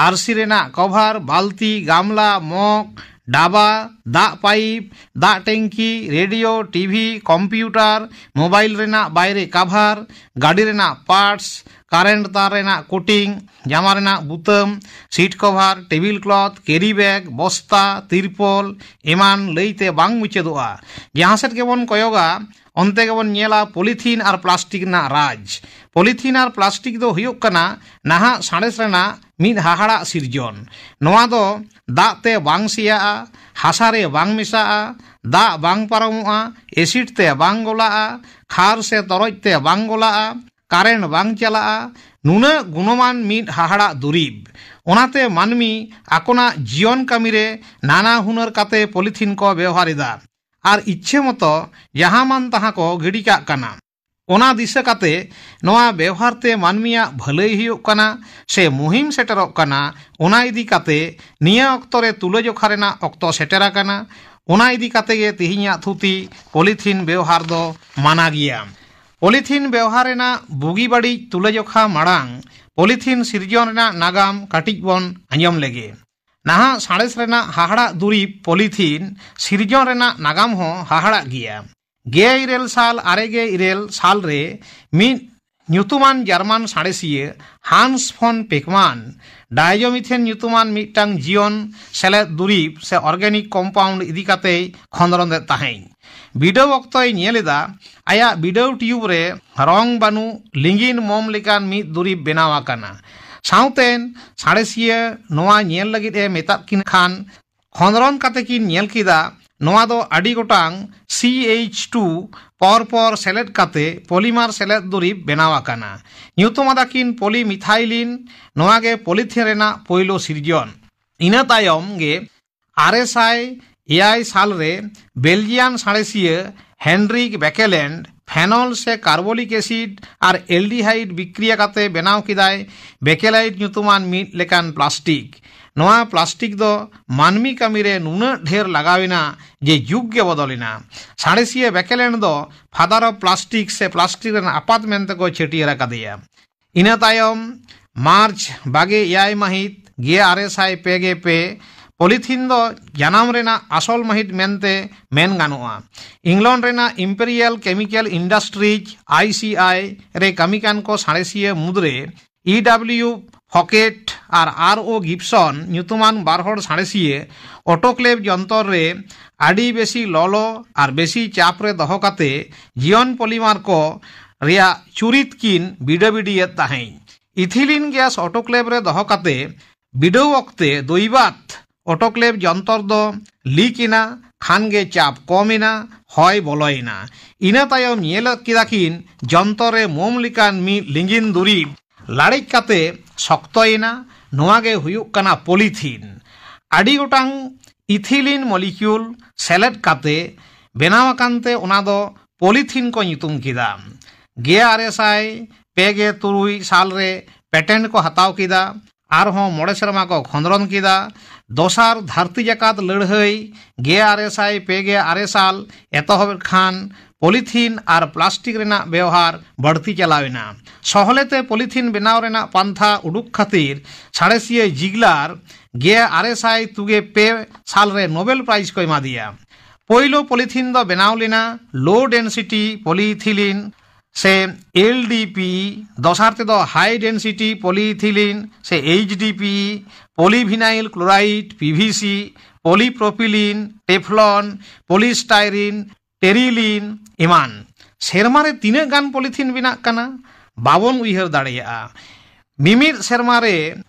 ᱟᱨᱥᱤ ᱨᱮᱱᱟᱜ ᱠᱚᱵᱷᱟᱨ, ᱵᱟᱞᱛᱤ, ᱜᱟᱢᱞᱟ, ᱢᱚᱜᱽ, ᱰᱟᱵᱟ, ᱫᱟᱜ ᱯᱟᱭᱤᱯ, ᱫᱟᱜ ᱴᱮᱝᱠᱤ, ᱨᱮᱰᱤᱭᱳ, ᱴᱤᱵᱷᱤ, ᱠᱚᱢᱯᱤᱭᱩᱴᱟᱨ, ᱢᱳᱵᱟᱭᱤᱞ ᱨᱮᱱᱟᱜ ᱵᱟᱭᱨᱮ ᱠᱟᱵᱷᱟᱨ, ᱜᱟᱹᱰᱤ ᱨᱮᱱᱟᱜ ᱯᱟᱨᱴᱥ, ᱠᱟᱨᱮᱱᱴ ᱛᱟᱨ ᱨᱮᱱᱟᱜ ᱠᱳᱴᱤᱝ, ᱡᱟᱢᱟ ᱨᱮᱱᱟᱜ ᱵᱩᱛᱟᱹᱢ, ᱥᱤᱴ ᱠᱚᱵᱷᱟᱨ, ᱴᱮᱵᱤᱞ ᱠᱞᱚᱛᱷ, ᱠᱮᱨᱤ ᱵᱮᱜᱽ, ᱵᱚᱥᱛᱟ, ᱛᱤᱨᱯᱚᱞ ᱮᱢᱟᱱ ᱞᱟᱹᱭᱛᱮ ᱵᱟᱝ ᱢᱩᱪᱟᱹᱫᱚᱜᱼᱟ᱾ ᱡᱟᱦᱟᱸ ᱥᱮᱫ ᱜᱮᱵᱚᱱ ᱠᱚᱭᱚᱜᱟ, ᱚᱱᱛᱮ ᱜᱮᱵᱚᱱ ᱧᱮᱞᱟ ᱯᱚᱞᱤᱛᱷᱤᱱ ᱟᱨ ᱯᱞᱟᱥᱴᱤᱠ ᱨᱮᱱᱟᱜ ᱨᱟᱡᱽ᱾ ᱯᱚᱞᱤᱛᱷᱤᱱ ᱟᱨ ᱯᱞᱟᱥᱴᱤᱠ ᱫᱚ ᱦᱩᱭᱩᱜ ᱠᱟᱱᱟ ᱱᱟᱦᱟᱜ ᱥᱟᱬᱮᱥ ᱨᱮᱱᱟᱜ ᱢᱤᱫ ᱦᱟᱦᱟᱲᱟᱜ ᱥᱤᱨᱡᱚᱱ᱾ ᱱᱚᱣᱟ ᱫᱚ ᱫᱟᱜ ᱛᱮ ᱵᱟᱝ ᱥᱮᱭᱟᱜᱼᱟ, ᱦᱟᱥᱟ ᱨᱮ ᱵᱟᱝ ᱢᱮᱥᱟᱜᱼᱟ, ᱫᱟᱜ ᱵᱟᱝ ᱯᱟᱨᱚᱢᱚᱜᱼᱟ, ᱮᱥᱤᱰ ᱛᱮ ᱵᱟᱝ ᱜᱚᱞᱟᱜᱼᱟ, ᱠᱷᱟᱨ ᱥᱮ ᱛᱚᱨᱚᱡ ᱛᱮ ᱵᱟᱝ ᱜᱚᱞᱟᱜᱼᱟ, ᱠᱟᱨᱮᱱᱴ ᱵᱟᱝ ᱪᱟᱞᱟᱜᱼᱟ᱾ ᱱᱩᱱᱟᱹᱜ ᱜᱩᱱᱚᱢᱟᱱ ᱢᱤᱫ ᱦᱟᱦᱟᱲᱟᱜ ᱫᱩᱨᱤᱵᱽ᱾ ᱚᱱᱟᱛᱮ ᱢᱟᱹᱱᱢᱤ ᱟᱠᱚᱱᱟᱜ ᱡᱤᱭᱚᱱ ᱠᱟᱹᱢᱤᱨᱮ ᱱᱟᱱᱟ ᱦᱩᱱᱟᱹᱨ ᱠᱟᱛᱮ ᱯᱚᱞᱤᱛᱷᱤᱱ ᱠᱚ ᱵᱮᱣᱦᱟᱨ ᱮᱫᱟ ᱟᱨ ᱤᱪᱪᱷᱟᱹ ᱢᱚᱛᱚ ᱡᱟᱦᱟᱸ ᱢᱟᱱ ᱛᱟᱦᱟᱸ ᱠᱚ ᱜᱤᱰᱤ ᱠᱟᱜ ᱠᱟᱱᱟ᱾ ᱚᱱᱟ ᱫᱤᱥᱟᱹ ᱠᱟᱛᱮ ᱱᱚᱣᱟ ᱵᱮᱣᱦᱟᱨ ᱛᱮ ᱢᱟᱹᱱᱢᱤᱭᱟᱜ ᱵᱷᱟᱹᱞᱟᱹᱭ ᱦᱩᱭᱩᱜ ᱠᱟᱱᱟ ᱥᱮ ᱢᱩᱦᱤᱢ ᱥᱮᱴᱮᱨᱚᱜ ᱠᱟᱱᱟ, ᱚᱱᱟ ᱤᱫᱤ ᱠᱟᱛᱮ ᱱᱤᱭᱟᱹ ᱚᱠᱛᱚ ᱨᱮ ᱛᱩᱞᱟᱹᱡᱚᱠᱷᱟ ᱨᱮᱱᱟᱜ ᱚᱠᱛᱚ ᱥᱮᱴᱮᱨ ᱟᱠᱟᱱᱟ᱾ ᱚᱱᱟ ᱤᱫᱤ ᱠᱟᱛᱮ ᱜᱮ ᱛᱮᱦᱮᱧᱟᱜ ᱛᱷᱩᱛᱤ ᱯᱚᱞᱤᱛᱷᱤᱱ ᱵᱮᱣᱦᱟᱨ ᱫᱚ ᱢᱟᱱᱟ ᱜᱮᱭᱟ᱾ ᱯᱚᱞᱤᱛᱷᱤᱱ ᱵᱮᱣᱦᱟᱨ ᱨᱮᱱᱟᱜ ᱵᱩᱜᱤ ᱵᱟᱹᱲᱤᱡ ᱛᱩᱞᱟᱹᱡᱚᱠᱷᱟ ᱢᱟᱲᱟᱝ ᱯᱚᱞᱤᱛᱷᱤᱱ ᱥᱤᱨᱡᱚᱱ ᱨᱮᱱᱟᱜ ᱱᱟᱜᱟᱢ ᱠᱟᱹᱴᱤᱡ ᱵᱚᱱ ᱟᱸᱡᱚᱢ ᱞᱮᱜᱮ᱾ ᱱᱟᱦᱟᱜ ᱥᱟᱬᱮᱥ ᱨᱮᱱᱟᱜ ᱦᱟᱦᱟᱲᱟᱜ ᱫᱩᱨᱤᱵᱽ ᱯᱚᱞᱤᱛᱷᱤᱱ ᱥᱤᱨᱡᱚᱱ ᱨᱮᱱᱟᱜ ᱱᱟᱜᱟᱢ ᱦᱚᱸ ᱦᱟᱦᱟᱲᱟᱜ ᱜᱮᱭᱟ᱾ ᱜᱮᱞ ᱤᱨᱟᱹᱞ ᱥᱟᱞ ᱟᱨᱮ ᱜᱮᱞ ᱤᱨᱟᱹᱞ ᱥᱟᱞ ᱨᱮ ᱢᱤᱫ ᱧᱩᱛᱩᱢᱟᱱ ᱡᱟᱨᱢᱟᱱ ᱥᱟᱬᱮᱥᱤᱭᱟᱹ ᱦᱟᱱᱥ ᱯᱷᱚᱱ ᱯᱮᱠᱢᱟᱱ ᱰᱟᱭᱡᱚᱢᱤᱛᱷᱮᱱ ᱧᱩᱛᱩᱢᱟᱱ ᱢᱤᱫᱴᱟᱝ ᱡᱤᱭᱚᱱ ᱥᱮᱞᱮᱫ ᱫᱩᱨᱤᱵᱽ ᱥᱮ organic compound ᱤᱫᱤ ᱠᱟᱛᱮᱭ ᱠᱷᱚᱸᱫᱽᱨᱚᱸᱫ ᱮᱫ ᱛᱟᱦᱮᱸᱫ᱾ ᱵᱤᱰᱟᱹᱣ ᱚᱠᱛᱚᱭ ᱧᱮᱞ ᱮᱫᱟ, ᱟᱭᱟᱜ ᱵᱤᱰᱟᱹᱣ ᱴᱤᱭᱩᱵᱽ ᱨᱮ ᱨᱚᱝ ᱵᱟᱹᱱᱩᱜ ᱞᱤᱸᱜᱤᱱ ᱢᱳᱢ ᱞᱮᱠᱟᱱ ᱢᱤᱫ ᱫᱩᱨᱤᱵᱽ ᱵᱮᱱᱟᱣ ᱟᱠᱟᱱᱟ᱾ ᱥᱟᱶᱛᱮᱱ ᱥᱟᱬᱮᱥᱤᱭᱟᱹ ᱱᱚᱣᱟ ᱧᱮᱞ ᱞᱟᱹᱜᱤᱫ ᱮ ᱢᱮᱛᱟᱫ ᱠᱤᱱ ᱠᱷᱟᱱ, ᱠᱷᱚᱸᱫᱽᱨᱚᱸᱫ ᱠᱟᱛᱮ ᱠᱤᱱ ᱧᱮᱞ ᱠᱮᱫᱟ, ᱱᱚᱣᱟ ᱫᱚ ᱟᱹᱰᱤ ᱜᱚᱴᱟᱝ C H two ᱯᱚᱨ ᱯᱚᱨ ᱥᱮᱞᱮᱫ ᱠᱟᱛᱮ ᱯᱚᱞᱤᱢᱟᱨ ᱥᱮᱞᱮᱫ ᱫᱩᱨᱤᱵᱽ ᱵᱮᱱᱟᱣ ᱟᱠᱟᱱᱟ᱾ ᱧᱩᱛᱩᱢ ᱟᱫᱟᱠᱤᱱ ᱯᱚᱞᱤᱢᱤᱛᱷᱟᱭᱞᱤᱱ᱾ ᱱᱚᱣᱟ ᱜᱮ ᱯᱚᱞᱤᱛᱷᱤᱱ ᱨᱮᱱᱟᱜ ᱯᱳᱭᱞᱳ ᱥᱤᱨᱡᱚᱱ᱾ ᱤᱱᱟᱹ ᱛᱟᱭᱚᱢ ᱜᱮ ᱟᱨᱮ ᱥᱟᱭ ᱮᱭᱟᱭ ᱥᱟᱞ ᱨᱮ ᱵᱮᱞᱡᱤᱭᱟᱱ ᱥᱟᱬᱮᱥᱤᱭᱟᱹ ᱦᱮᱱᱨᱤᱠ ᱵᱮᱠᱮᱞᱮᱱᱰ ᱯᱷᱮᱱᱚᱞ ᱥᱮ ᱠᱟᱨᱵᱚᱞᱤᱠ ᱮᱥᱤᱰ ᱟᱨ ᱮᱞᱰᱤᱦᱟᱭᱤᱰ ᱵᱤᱠᱨᱤᱭᱟ ᱠᱟᱛᱮ ᱵᱮᱱᱟᱣ ᱠᱮᱫᱟᱭ ᱵᱮᱠᱮᱞᱟᱭᱤᱴ ᱧᱩᱛᱩᱢᱟᱱ ᱢᱤᱫ ᱞᱮᱠᱟᱱ ᱯᱞᱟᱥᱴᱤᱠ᱾ ᱱᱚᱣᱟ ᱯᱞᱟᱥᱴᱤᱠ ᱫᱚ ᱢᱟᱹᱱᱢᱤ ᱠᱟᱹᱢᱤᱨᱮ ᱱᱩᱱᱟᱹᱜ ᱰᱷᱮᱨ ᱞᱟᱜᱟᱣ ᱮᱱᱟ ᱡᱮ ᱡᱩᱜᱽ ᱜᱮ ᱵᱚᱫᱚᱞ ᱮᱱᱟ᱾ ᱥᱟᱬᱮᱥᱤᱭᱟᱹ ᱵᱮᱠᱮᱞᱮᱱᱰ ᱫᱚ ᱯᱷᱟᱫᱟᱨ ᱚᱯ ᱯᱞᱟᱥᱴᱤᱠ ᱥᱮ ᱯᱞᱟᱥᱴᱤᱠ ᱨᱮᱱ ᱟᱯᱟᱛ ᱢᱮᱱᱛᱮ ᱠᱚ ᱪᱷᱟᱹᱴᱭᱟᱹᱨ ᱟᱠᱟᱫᱮᱭᱟ᱾ ᱤᱱᱟᱹ ᱛᱟᱭᱚᱢ ᱢᱟᱨᱪ ᱵᱟᱜᱮ ᱮᱭᱟᱭ ᱢᱟᱹᱦᱤᱛ ᱜᱮ ᱟᱨᱮ ᱥᱟᱭ ᱯᱮ ᱜᱮ ᱯᱮ, ᱯᱚᱞᱤᱛᱷᱤᱱ ᱫᱚ ᱡᱟᱱᱟᱢ ᱨᱮᱱᱟᱜ ᱟᱥᱚᱞ ᱢᱟᱹᱦᱤᱛ ᱢᱮᱱᱛᱮ ᱢᱮᱱ ᱜᱟᱱᱚᱜᱼᱟ᱾ ᱤᱝᱞᱚᱱᱰ ᱨᱮᱱᱟᱜ ᱤᱢᱯᱮᱨᱤᱭᱟᱞ ᱠᱮᱢᱤᱠᱮᱞ ᱤᱱᱰᱟᱥᱴᱨᱤᱡᱽ, ᱟᱭᱥᱤᱟᱭ, ᱨᱮ ᱠᱟᱹᱢᱤ ᱠᱟᱱ ᱠᱚ ᱥᱟᱬᱮᱥᱤᱭᱟᱹ ᱢᱩᱫᱽᱨᱮ ᱤ ᱰᱟᱵᱞᱤᱭᱩ ᱯᱷᱚᱠᱮᱴ ᱟᱨ ᱟᱨ ᱳ ᱜᱤᱵᱥᱚᱱ ᱧᱩᱛᱩᱢᱟᱱ ᱵᱟᱨ ᱦᱚᱲ ᱥᱟᱬᱮᱥᱤᱭᱟᱹ ᱚᱴᱳᱠᱞᱮᱵᱷ ᱡᱚᱱᱛᱚᱨ ᱨᱮ ᱟᱹᱰᱤ ᱵᱮᱥᱤ ᱞᱚᱞᱚ ᱟᱨ ᱵᱮᱥᱤ ᱪᱟᱯ ᱨᱮ ᱫᱚᱦᱚ ᱠᱟᱛᱮ ᱡᱤᱭᱚᱱ ᱯᱚᱞᱤᱢᱟᱨ ᱠᱚ ᱨᱮᱭᱟᱜ ᱪᱩᱨᱤᱛ ᱠᱤᱱ ᱵᱤᱰᱟᱹᱵᱤᱰᱤᱭᱮᱫ ᱛᱟᱦᱮᱸᱫ᱾ ᱤᱛᱷᱤᱞᱤᱱ ᱜᱮᱥ ᱚᱴᱳᱠᱞᱮᱵᱷ ᱨᱮ ᱫᱚᱦᱚ ᱠᱟᱛᱮ ᱵᱤᱰᱟᱹᱣ ᱚᱠᱛᱮ ᱫᱚᱭᱵᱟᱛ ᱚᱴᱳᱠᱞᱮᱵᱷ ᱡᱚᱱᱛᱚᱨ ᱫᱚ ᱞᱤᱠ ᱮᱱᱟ, ᱠᱷᱟᱱ ᱜᱮ ᱪᱟᱯ ᱠᱚᱢ ᱮᱱᱟ, ᱦᱚᱭ ᱵᱚᱞᱚᱭᱮᱱᱟ᱾ ᱤᱱᱟᱹ ᱛᱟᱭᱚᱢ ᱧᱮᱞ ᱠᱮᱫᱟ ᱠᱤᱱ ᱡᱚᱱᱛᱚᱨ ᱨᱮ ᱢᱳᱢ ᱞᱮᱠᱟᱱ ᱢᱤᱫ ᱞᱤᱸᱜᱤᱱ ᱫᱩᱨᱤᱵᱽ ᱞᱟᱲᱮᱡ ᱠᱟᱛᱮ ᱥᱚᱠᱛᱚᱭᱮᱱᱟ᱾ ᱱᱚᱣᱟ ᱜᱮ ᱦᱩᱭᱩᱜ ᱠᱟᱱᱟ ᱯᱚᱞᱤᱛᱷᱤᱱ᱾ ᱟᱹᱰᱤ ᱜᱚᱴᱟᱝ ᱤᱛᱷᱤᱞᱤᱱ ᱢᱚᱞᱤᱠᱤᱭᱩᱞ ᱥᱮᱞᱮᱫ ᱠᱟᱛᱮ ᱵᱮᱱᱟᱣ ᱟᱠᱟᱱ ᱛᱮ ᱚᱱᱟ ᱫᱚ ᱯᱚᱞᱤᱛᱷᱤᱱ ᱠᱚ ᱧᱩᱛᱩᱢ ᱠᱮᱫᱟ᱾ ᱜᱮ ᱟᱨᱮ ᱥᱟᱭ ᱯᱮ ᱜᱮ ᱛᱩᱨᱩᱭ ᱥᱟᱞ ᱨᱮ ᱯᱮᱴᱮᱱᱴ ᱠᱚ ᱦᱟᱛᱟᱣ ᱠᱮᱫᱟ᱾ ᱟᱨᱦᱚᱸ ᱢᱚᱬᱮ ᱥᱮᱨᱢᱟ ᱠᱚ ᱠᱷᱚᱸᱫᱽᱨᱚᱱ ᱠᱮᱫᱟ᱾ ᱫᱚᱥᱟᱨ ᱫᱷᱟᱹᱨᱛᱤ ᱡᱟᱠᱟᱛ ᱞᱟᱹᱲᱦᱟᱹᱭ ᱜᱮ ᱟᱨᱮ ᱥᱟᱭ ᱯᱮ ᱜᱮ ᱟᱨᱮ ᱥᱟᱞ ᱮᱛᱚᱦᱚᱵ ᱮᱫ ᱠᱷᱟᱱ ᱯᱚᱞᱤᱛᱷᱤᱱ ᱟᱨ ᱯᱞᱟᱥᱴᱤᱠ ᱨᱮᱱᱟᱜ ᱵᱮᱣᱦᱟᱨ ᱵᱟᱹᱲᱛᱤ ᱪᱟᱞᱟᱣ ᱮᱱᱟ᱾ ᱥᱚᱦᱞᱮᱛᱮ ᱯᱚᱞᱤᱛᱷᱤᱱ ᱵᱮᱱᱟᱣ ᱨᱮᱱᱟᱜ ᱯᱟᱱᱛᱷᱟ ᱩᱰᱩᱠ ᱠᱷᱟᱹᱛᱤᱨ ᱥᱟᱬᱮᱥᱤᱭᱟᱹ ᱡᱤᱜᱞᱟᱨ ᱜᱮ ᱟᱨᱮ ᱥᱟᱭ ᱛᱩᱜᱮ ᱯᱮ ᱥᱟᱞ ᱨᱮ ᱱᱳᱵᱮᱞ ᱯᱨᱟᱭᱤᱡᱽ ᱠᱚ ᱮᱢᱟ ᱫᱮᱭᱟ᱾ ᱯᱳᱭᱞᱳ ᱯᱚᱞᱤᱛᱷᱤᱱ ᱫᱚ ᱵᱮᱱᱟᱣ ᱞᱮᱱᱟ ᱞᱳ ᱰᱮᱱᱥᱤᱴᱤ ᱯᱚᱞᱤᱤᱛᱷᱤᱞᱤᱱ ᱥᱮ ᱮᱞᱰᱤᱯᱤ, ᱫᱚᱥᱟᱨ ᱛᱮᱫᱚ ᱦᱟᱭ ᱰᱮᱱᱥᱤᱴᱤ ᱯᱚᱞᱤᱤᱛᱷᱤᱞᱤᱱ ᱥᱮ ᱮᱭᱤᱪᱰᱤᱯᱤ, ᱯᱚᱞᱤᱵᱷᱤᱱᱟᱭᱤᱞ ᱠᱞᱳᱨᱟᱭᱤᱰ, ᱯᱤᱵᱷᱤᱥᱤ, ᱯᱚᱞᱤᱯᱨᱚᱯᱤᱞᱤᱱ, ᱴᱮᱯᱷᱞᱚᱱ, ᱯᱚᱞᱤᱥᱴᱟᱭᱨᱤᱱ, ᱴᱮᱨᱤᱞᱤᱱ ᱮᱢᱟᱱ᱾ ᱥᱮᱨᱢᱟ ᱨᱮ ᱛᱤᱱᱟᱹᱜ ᱜᱟᱱ ᱯᱚᱞᱤᱛᱷᱤᱱ ᱵᱮᱱᱟᱜ ᱠᱟᱱᱟ, ᱵᱟᱵᱚᱱ ᱩᱭᱦᱟᱹᱨ ᱫᱟᱲᱮᱭᱟᱜᱼᱟ᱾ ᱢᱤᱢᱤᱫ ᱥᱮᱨᱢᱟ ᱨᱮ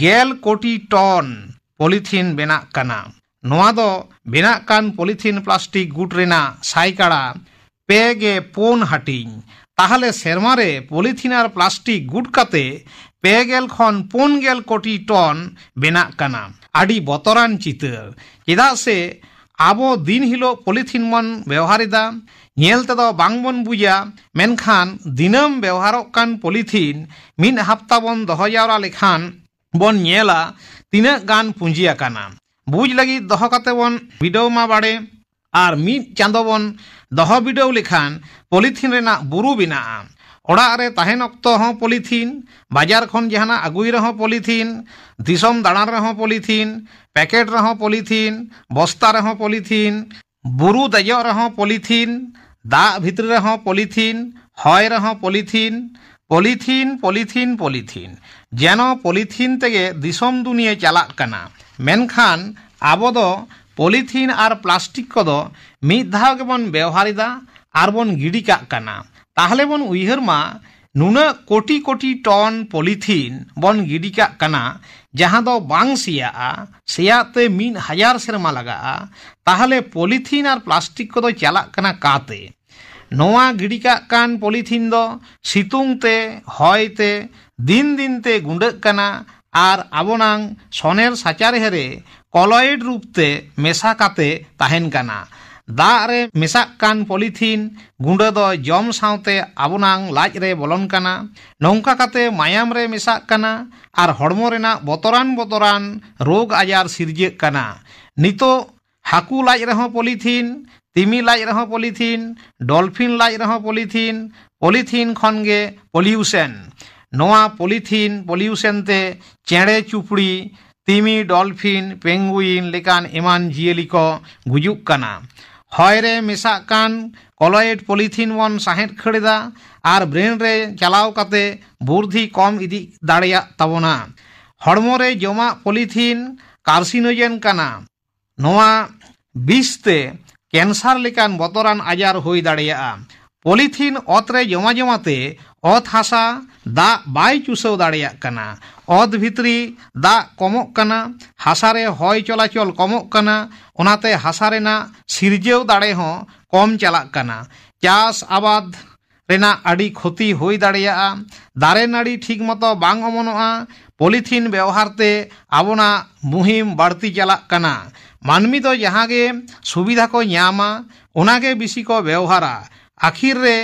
ᱜᱮᱞ ᱠᱳᱴᱤ ᱴᱚᱱ ᱯᱚᱞᱤᱛᱷᱤᱱ ᱵᱮᱱᱟᱜ ᱠᱟᱱᱟ᱾ ᱱᱚᱣᱟ ᱫᱚ ᱵᱮᱱᱟᱜ ᱠᱟᱱ ᱯᱚᱞᱤᱛᱷᱤᱱ ᱯᱞᱟᱥᱴᱤᱠ ᱜᱩᱴ ᱨᱮᱱᱟᱜ ᱥᱟᱭᱠᱟᱲᱟ ᱯᱮ ᱜᱮ ᱯᱩᱱ ᱦᱟᱹᱴᱤᱧ᱾ ᱛᱟᱦᱞᱮ ᱥᱮᱨᱢᱟ ᱨᱮ ᱯᱚᱞᱤᱛᱷᱤᱱ ᱟᱨ ᱯᱞᱟᱥᱴᱤᱠ ᱜᱩᱴ ᱠᱟᱛᱮ ᱯᱮ ᱜᱮᱞ ᱠᱷᱚᱱ ᱯᱩᱱ ᱜᱮᱞ ᱠᱳᱴᱤ ᱴᱚᱱ ᱵᱮᱱᱟᱜ ᱠᱟᱱᱟ᱾ ᱟᱹᱰᱤ ᱵᱚᱛᱚᱨᱟᱱ ᱪᱤᱛᱟᱹᱨ, ᱪᱮᱫᱟᱜ ᱥᱮ ᱟᱵᱚ ᱫᱤᱱ ᱦᱤᱞᱳᱜ ᱯᱚᱞᱤᱛᱷᱤᱱ ᱵᱚᱱ ᱵᱮᱣᱦᱟᱨ ᱮᱫᱟ, ᱧᱮᱞ ᱛᱮᱫᱚ ᱵᱟᱝ ᱵᱚᱱ ᱵᱩᱡᱟ, ᱢᱮᱱᱠᱷᱟᱱ ᱫᱤᱱᱟᱹᱢ ᱵᱮᱣᱦᱟᱨᱚᱜ ᱠᱟᱱ ᱯᱚᱞᱤᱛᱷᱤᱱ ᱢᱤᱫ ᱦᱟᱯᱛᱟ ᱵᱚᱱ ᱫᱚᱦᱚ ᱡᱟᱣᱨᱟ ᱞᱮᱠᱷᱟᱱ ᱵᱚᱱ ᱧᱮᱞᱟ ᱛᱤᱱᱟᱹᱜ ᱜᱟᱱ ᱯᱩᱸᱡᱤ ᱟᱠᱟᱱᱟ᱾ ᱵᱩᱡᱽ ᱞᱟᱹᱜᱤᱫ ᱫᱚᱦᱚ ᱠᱟᱛᱮ ᱵᱚᱱ ᱵᱤᱰᱟᱹᱣ ᱢᱟ ᱵᱟᱲᱮ, ᱟᱨ ᱢᱤᱫ ᱪᱟᱸᱫᱚ ᱵᱚᱱ ᱫᱚᱦᱚ ᱵᱤᱰᱟᱹᱣ ᱞᱮᱠᱷᱟᱱ ᱯᱚᱞᱤᱛᱷᱤᱱ ᱨᱮᱱᱟᱜ ᱵᱩᱨᱩ ᱵᱮᱱᱟᱜᱼᱟ᱾ ᱚᱲᱟᱜ ᱨᱮ ᱛᱟᱦᱮᱱ ᱚᱠᱛᱚ ᱦᱚᱸ ᱯᱚᱞᱤᱛᱷᱤᱱ, ᱵᱟᱡᱟᱨ ᱠᱷᱚᱱ ᱡᱟᱦᱟᱱᱟᱜ ᱟᱹᱜᱩᱭ ᱨᱮᱦᱚᱸ ᱯᱚᱞᱤᱛᱷᱤᱱ, ᱫᱤᱥᱚᱢ ᱫᱟᱬᱟᱱ ᱨᱮᱦᱚᱸ ᱯᱚᱞᱤᱛᱷᱤᱱ, ᱯᱮᱠᱮᱴ ᱨᱮᱦᱚᱸ ᱯᱚᱞᱤᱛᱷᱤᱱ, ᱵᱚᱥᱛᱟ ᱨᱮᱦᱚᱸ ᱯᱚᱞᱤᱛᱷᱤᱱ, ᱵᱩᱨᱩ ᱫᱮᱡᱚᱜ ᱨᱮᱦᱚᱸ ᱯᱚᱞᱤᱛᱷᱤᱱ, ᱫᱟᱜ ᱵᱷᱤᱛᱨᱤ ᱨᱮᱦᱚᱸ ᱯᱚᱞᱤᱛᱷᱤᱱ, ᱦᱚᱭ ᱨᱮᱦᱚᱸ ᱯᱚᱞᱤᱛᱷᱤᱱ, ᱯᱚᱞᱤᱛᱷᱤᱱ, ᱯᱚᱞᱤᱛᱷᱤᱱ, ᱯᱚᱞᱤᱛᱷᱤᱱ᱾ ᱡᱮᱱᱚ ᱯᱚᱞᱤᱛᱷᱤᱱ ᱛᱮᱜᱮ ᱫᱤᱥᱚᱢ ᱫᱩᱱᱤᱭᱟᱹ ᱪᱟᱞᱟᱜ ᱠᱟᱱᱟ᱾ ᱢᱮᱱᱠᱷᱟᱱ ᱟᱵᱚ ᱫᱚ ᱯᱚᱞᱤᱛᱷᱤᱱ ᱟᱨ ᱯᱞᱟᱥᱴᱤᱠ ᱠᱚᱫᱚ ᱢᱤᱫ ᱫᱷᱟᱣ ᱜᱮᱵᱚᱱ ᱵᱮᱣᱦᱟᱨ ᱮᱫᱟ ᱟᱨ ᱵᱚᱱ ᱜᱤᱰᱤ ᱠᱟᱜ ᱠᱟᱱᱟ᱾ ᱛᱟᱦᱞᱮ ᱵᱚᱱ ᱩᱭᱦᱟᱹᱨ ᱢᱟ, ᱱᱩᱱᱟᱹᱜ ᱠᱳᱴᱤ ᱠᱳᱴᱤ ᱴᱚᱱ ᱯᱚᱞᱤᱛᱷᱤᱱ ᱵᱚᱱ ᱜᱤᱰᱤ ᱠᱟᱜ ᱠᱟᱱᱟ, ᱡᱟᱦᱟᱸ ᱫᱚ ᱵᱟᱝ ᱥᱮᱭᱟᱜᱼᱟ, ᱥᱮᱭᱟᱜ ᱛᱮ ᱢᱤᱫ ᱦᱟᱡᱟᱨ ᱥᱮᱨᱢᱟ ᱞᱟᱜᱟᱜᱼᱟ᱾ ᱛᱟᱦᱞᱮ ᱯᱚᱞᱤᱛᱷᱤᱱ ᱟᱨ ᱯᱞᱟᱥᱴᱤᱠ ᱠᱚᱫᱚ ᱪᱟᱞᱟᱜ ᱠᱟᱱᱟ ᱠᱟᱛᱮ? ᱱᱚᱣᱟ ᱜᱤᱰᱤ ᱠᱟᱜ ᱠᱟᱱ ᱯᱚᱞᱤᱛᱷᱤᱱ ᱫᱚ ᱥᱤᱛᱩᱝ ᱛᱮ, ᱦᱚᱭ ᱛᱮ ᱫᱤᱱ ᱫᱤᱱ ᱛᱮ ᱜᱩᱸᱰᱟᱹᱜ ᱠᱟᱱᱟ ᱟᱨ ᱟᱵᱚᱱᱟᱝ ᱥᱚᱱᱮᱨ ᱥᱟᱪᱟᱨᱦᱮ ᱨᱮ ᱠᱚᱞᱚᱭᱮᱰ ᱨᱩᱯ ᱛᱮ ᱢᱮᱥᱟ ᱠᱟᱛᱮ ᱛᱟᱦᱮᱱ ᱠᱟᱱᱟ᱾ ᱫᱟᱜ ᱨᱮ ᱢᱮᱥᱟᱜ ᱠᱟᱱ ᱯᱚᱞᱤᱛᱷᱤᱱ ᱜᱩᱸᱰᱟᱹ ᱫᱚ ᱡᱚᱢ ᱥᱟᱶᱛᱮ ᱟᱵᱚᱱᱟᱝ ᱞᱟᱡ ᱨᱮ ᱵᱚᱞᱚᱱ ᱠᱟᱱᱟ᱾ ᱱᱚᱝᱠᱟ ᱠᱟᱛᱮ ᱢᱟᱭᱟᱢ ᱨᱮ ᱢᱮᱥᱟᱜ ᱠᱟᱱᱟ ᱟᱨ ᱦᱚᱲᱢᱚ ᱨᱮᱱᱟᱜ ᱵᱚᱛᱚᱨᱟᱱ ᱵᱚᱛᱚᱨᱟᱱ ᱨᱳᱜᱽ ᱟᱡᱟᱨ ᱥᱤᱨᱡᱟᱹᱜ ᱠᱟᱱᱟ᱾ ᱱᱤᱛᱚᱜ ᱦᱟᱹᱠᱩ ᱞᱟᱡ ᱨᱮᱦᱚᱸ ᱯᱚᱞᱤᱛᱷᱤᱱ, ᱛᱤᱢᱤ ᱞᱟᱡ ᱨᱮᱦᱚᱸ ᱯᱚᱞᱤᱛᱷᱤᱱ, ᱰᱚᱞᱯᱷᱤᱱ ᱞᱟᱡ ᱨᱮᱦᱚᱸ ᱯᱚᱞᱤᱛᱷᱤᱱ, ᱯᱚᱞᱤᱛᱷᱤᱱ ᱠᱷᱚᱱ ᱜᱮ ᱯᱚᱞᱤᱭᱩᱥᱮᱱ᱾ ᱱᱚᱣᱟ ᱯᱚᱞᱤᱛᱷᱤᱱ ᱯᱚᱞᱤᱭᱩᱥᱮᱱ ᱛᱮ ᱪᱮᱬᱮ ᱪᱩᱯᱲᱤ, ᱛᱤᱢᱤ, ᱰᱚᱞᱯᱷᱤᱱ, ᱯᱮᱝᱜᱩᱭᱤᱱ ᱞᱮᱠᱟᱱ ᱮᱢᱟᱱ ᱡᱤᱭᱟᱹᱞᱤ ᱠᱚ ᱜᱩᱡᱩᱜ ᱠᱟᱱᱟ᱾ ᱦᱚᱭ ᱨᱮ ᱢᱮᱥᱟᱜ ᱠᱟᱱ ᱠᱚᱞᱚᱭᱮᱰ ᱯᱚᱞᱤᱛᱷᱤᱱ ᱵᱚᱱ ᱥᱟᱦᱮᱸᱫ ᱠᱷᱟᱹᱲ ᱮᱫᱟ ᱟᱨ ᱵᱨᱮᱱ ᱨᱮ ᱪᱟᱞᱟᱣ ᱠᱟᱛᱮ ᱵᱩᱨᱫᱷᱤ ᱠᱚᱢ ᱤᱫᱤ ᱫᱟᱲᱮᱭᱟᱜ ᱛᱟᱵᱚᱱᱟ᱾ ᱦᱚᱲᱢᱚ ᱨᱮ ᱡᱚᱢᱟᱜ ᱯᱚᱞᱤᱛᱷᱤᱱ ᱠᱟᱨᱥᱤᱱᱳᱡᱮᱱ ᱠᱟᱱᱟ᱾ ᱱᱚᱣᱟ ᱵᱤᱥ ᱛᱮ ᱠᱮᱱᱥᱟᱨ ᱞᱮᱠᱟᱱ ᱵᱚᱛᱚᱨᱟᱱ ᱟᱡᱟᱨ ᱦᱩᱭ ᱫᱟᱲᱮᱭᱟᱜᱼᱟ᱾ ᱯᱚᱞᱤᱛᱷᱤᱱ ᱚᱛ ᱨᱮ ᱡᱚᱢᱟ ᱡᱚᱢᱟᱛᱮ ᱚᱛ ᱦᱟᱥᱟ ᱫᱟᱜ ᱵᱟᱭ ᱪᱩᱥᱟᱹᱣ ᱫᱟᱲᱮᱭᱟᱜ ᱠᱟᱱᱟ᱾ ᱚᱛ ᱵᱷᱤᱛᱨᱤ ᱫᱟᱜ ᱠᱚᱢᱚᱜ ᱠᱟᱱᱟ, ᱦᱟᱥᱟ ᱨᱮ ᱦᱚᱭ ᱪᱚᱞᱟᱪᱚᱞ ᱠᱚᱢᱚᱜ ᱠᱟᱱᱟ, ᱚᱱᱟᱛᱮ ᱦᱟᱥᱟ ᱨᱮᱱᱟᱜ ᱥᱤᱨᱡᱟᱹᱣ ᱫᱟᱲᱮ ᱦᱚᱸ ᱠᱚᱢ ᱪᱟᱞᱟᱜ ᱠᱟᱱᱟ᱾ ᱪᱟᱥ ᱟᱵᱟᱫ ᱨᱮᱱᱟᱜ ᱟᱹᱰᱤ ᱠᱷᱚᱛᱤ ᱦᱩᱭ ᱫᱟᱲᱮᱭᱟᱜᱼᱟ᱾ ᱫᱟᱨᱮ ᱱᱟᱹᱲᱤ ᱴᱷᱤᱠ ᱢᱚᱛᱚ ᱵᱟᱝ ᱚᱢᱚᱱᱚᱜᱼᱟ᱾ ᱯᱚᱞᱤᱛᱷᱤᱱ ᱵᱮᱣᱦᱟᱨ ᱛᱮ ᱟᱵᱚᱱᱟᱜ ᱢᱩᱦᱤᱢ ᱵᱟᱹᱲᱛᱤ ᱪᱟᱞᱟᱜ ᱠᱟᱱᱟ᱾ ᱢᱟᱹᱱᱢᱤ ᱫᱚ ᱡᱟᱦᱟᱸ ᱜᱮ ᱥᱩᱵᱤᱫᱷᱟ ᱠᱚ ᱧᱟᱢᱟ, ᱚᱱᱟ ᱜᱮ ᱵᱮᱥᱤ ᱠᱚ ᱵᱮᱣᱦᱟᱨᱟ᱾ ᱟᱹᱠᱷᱤᱨ ᱨᱮ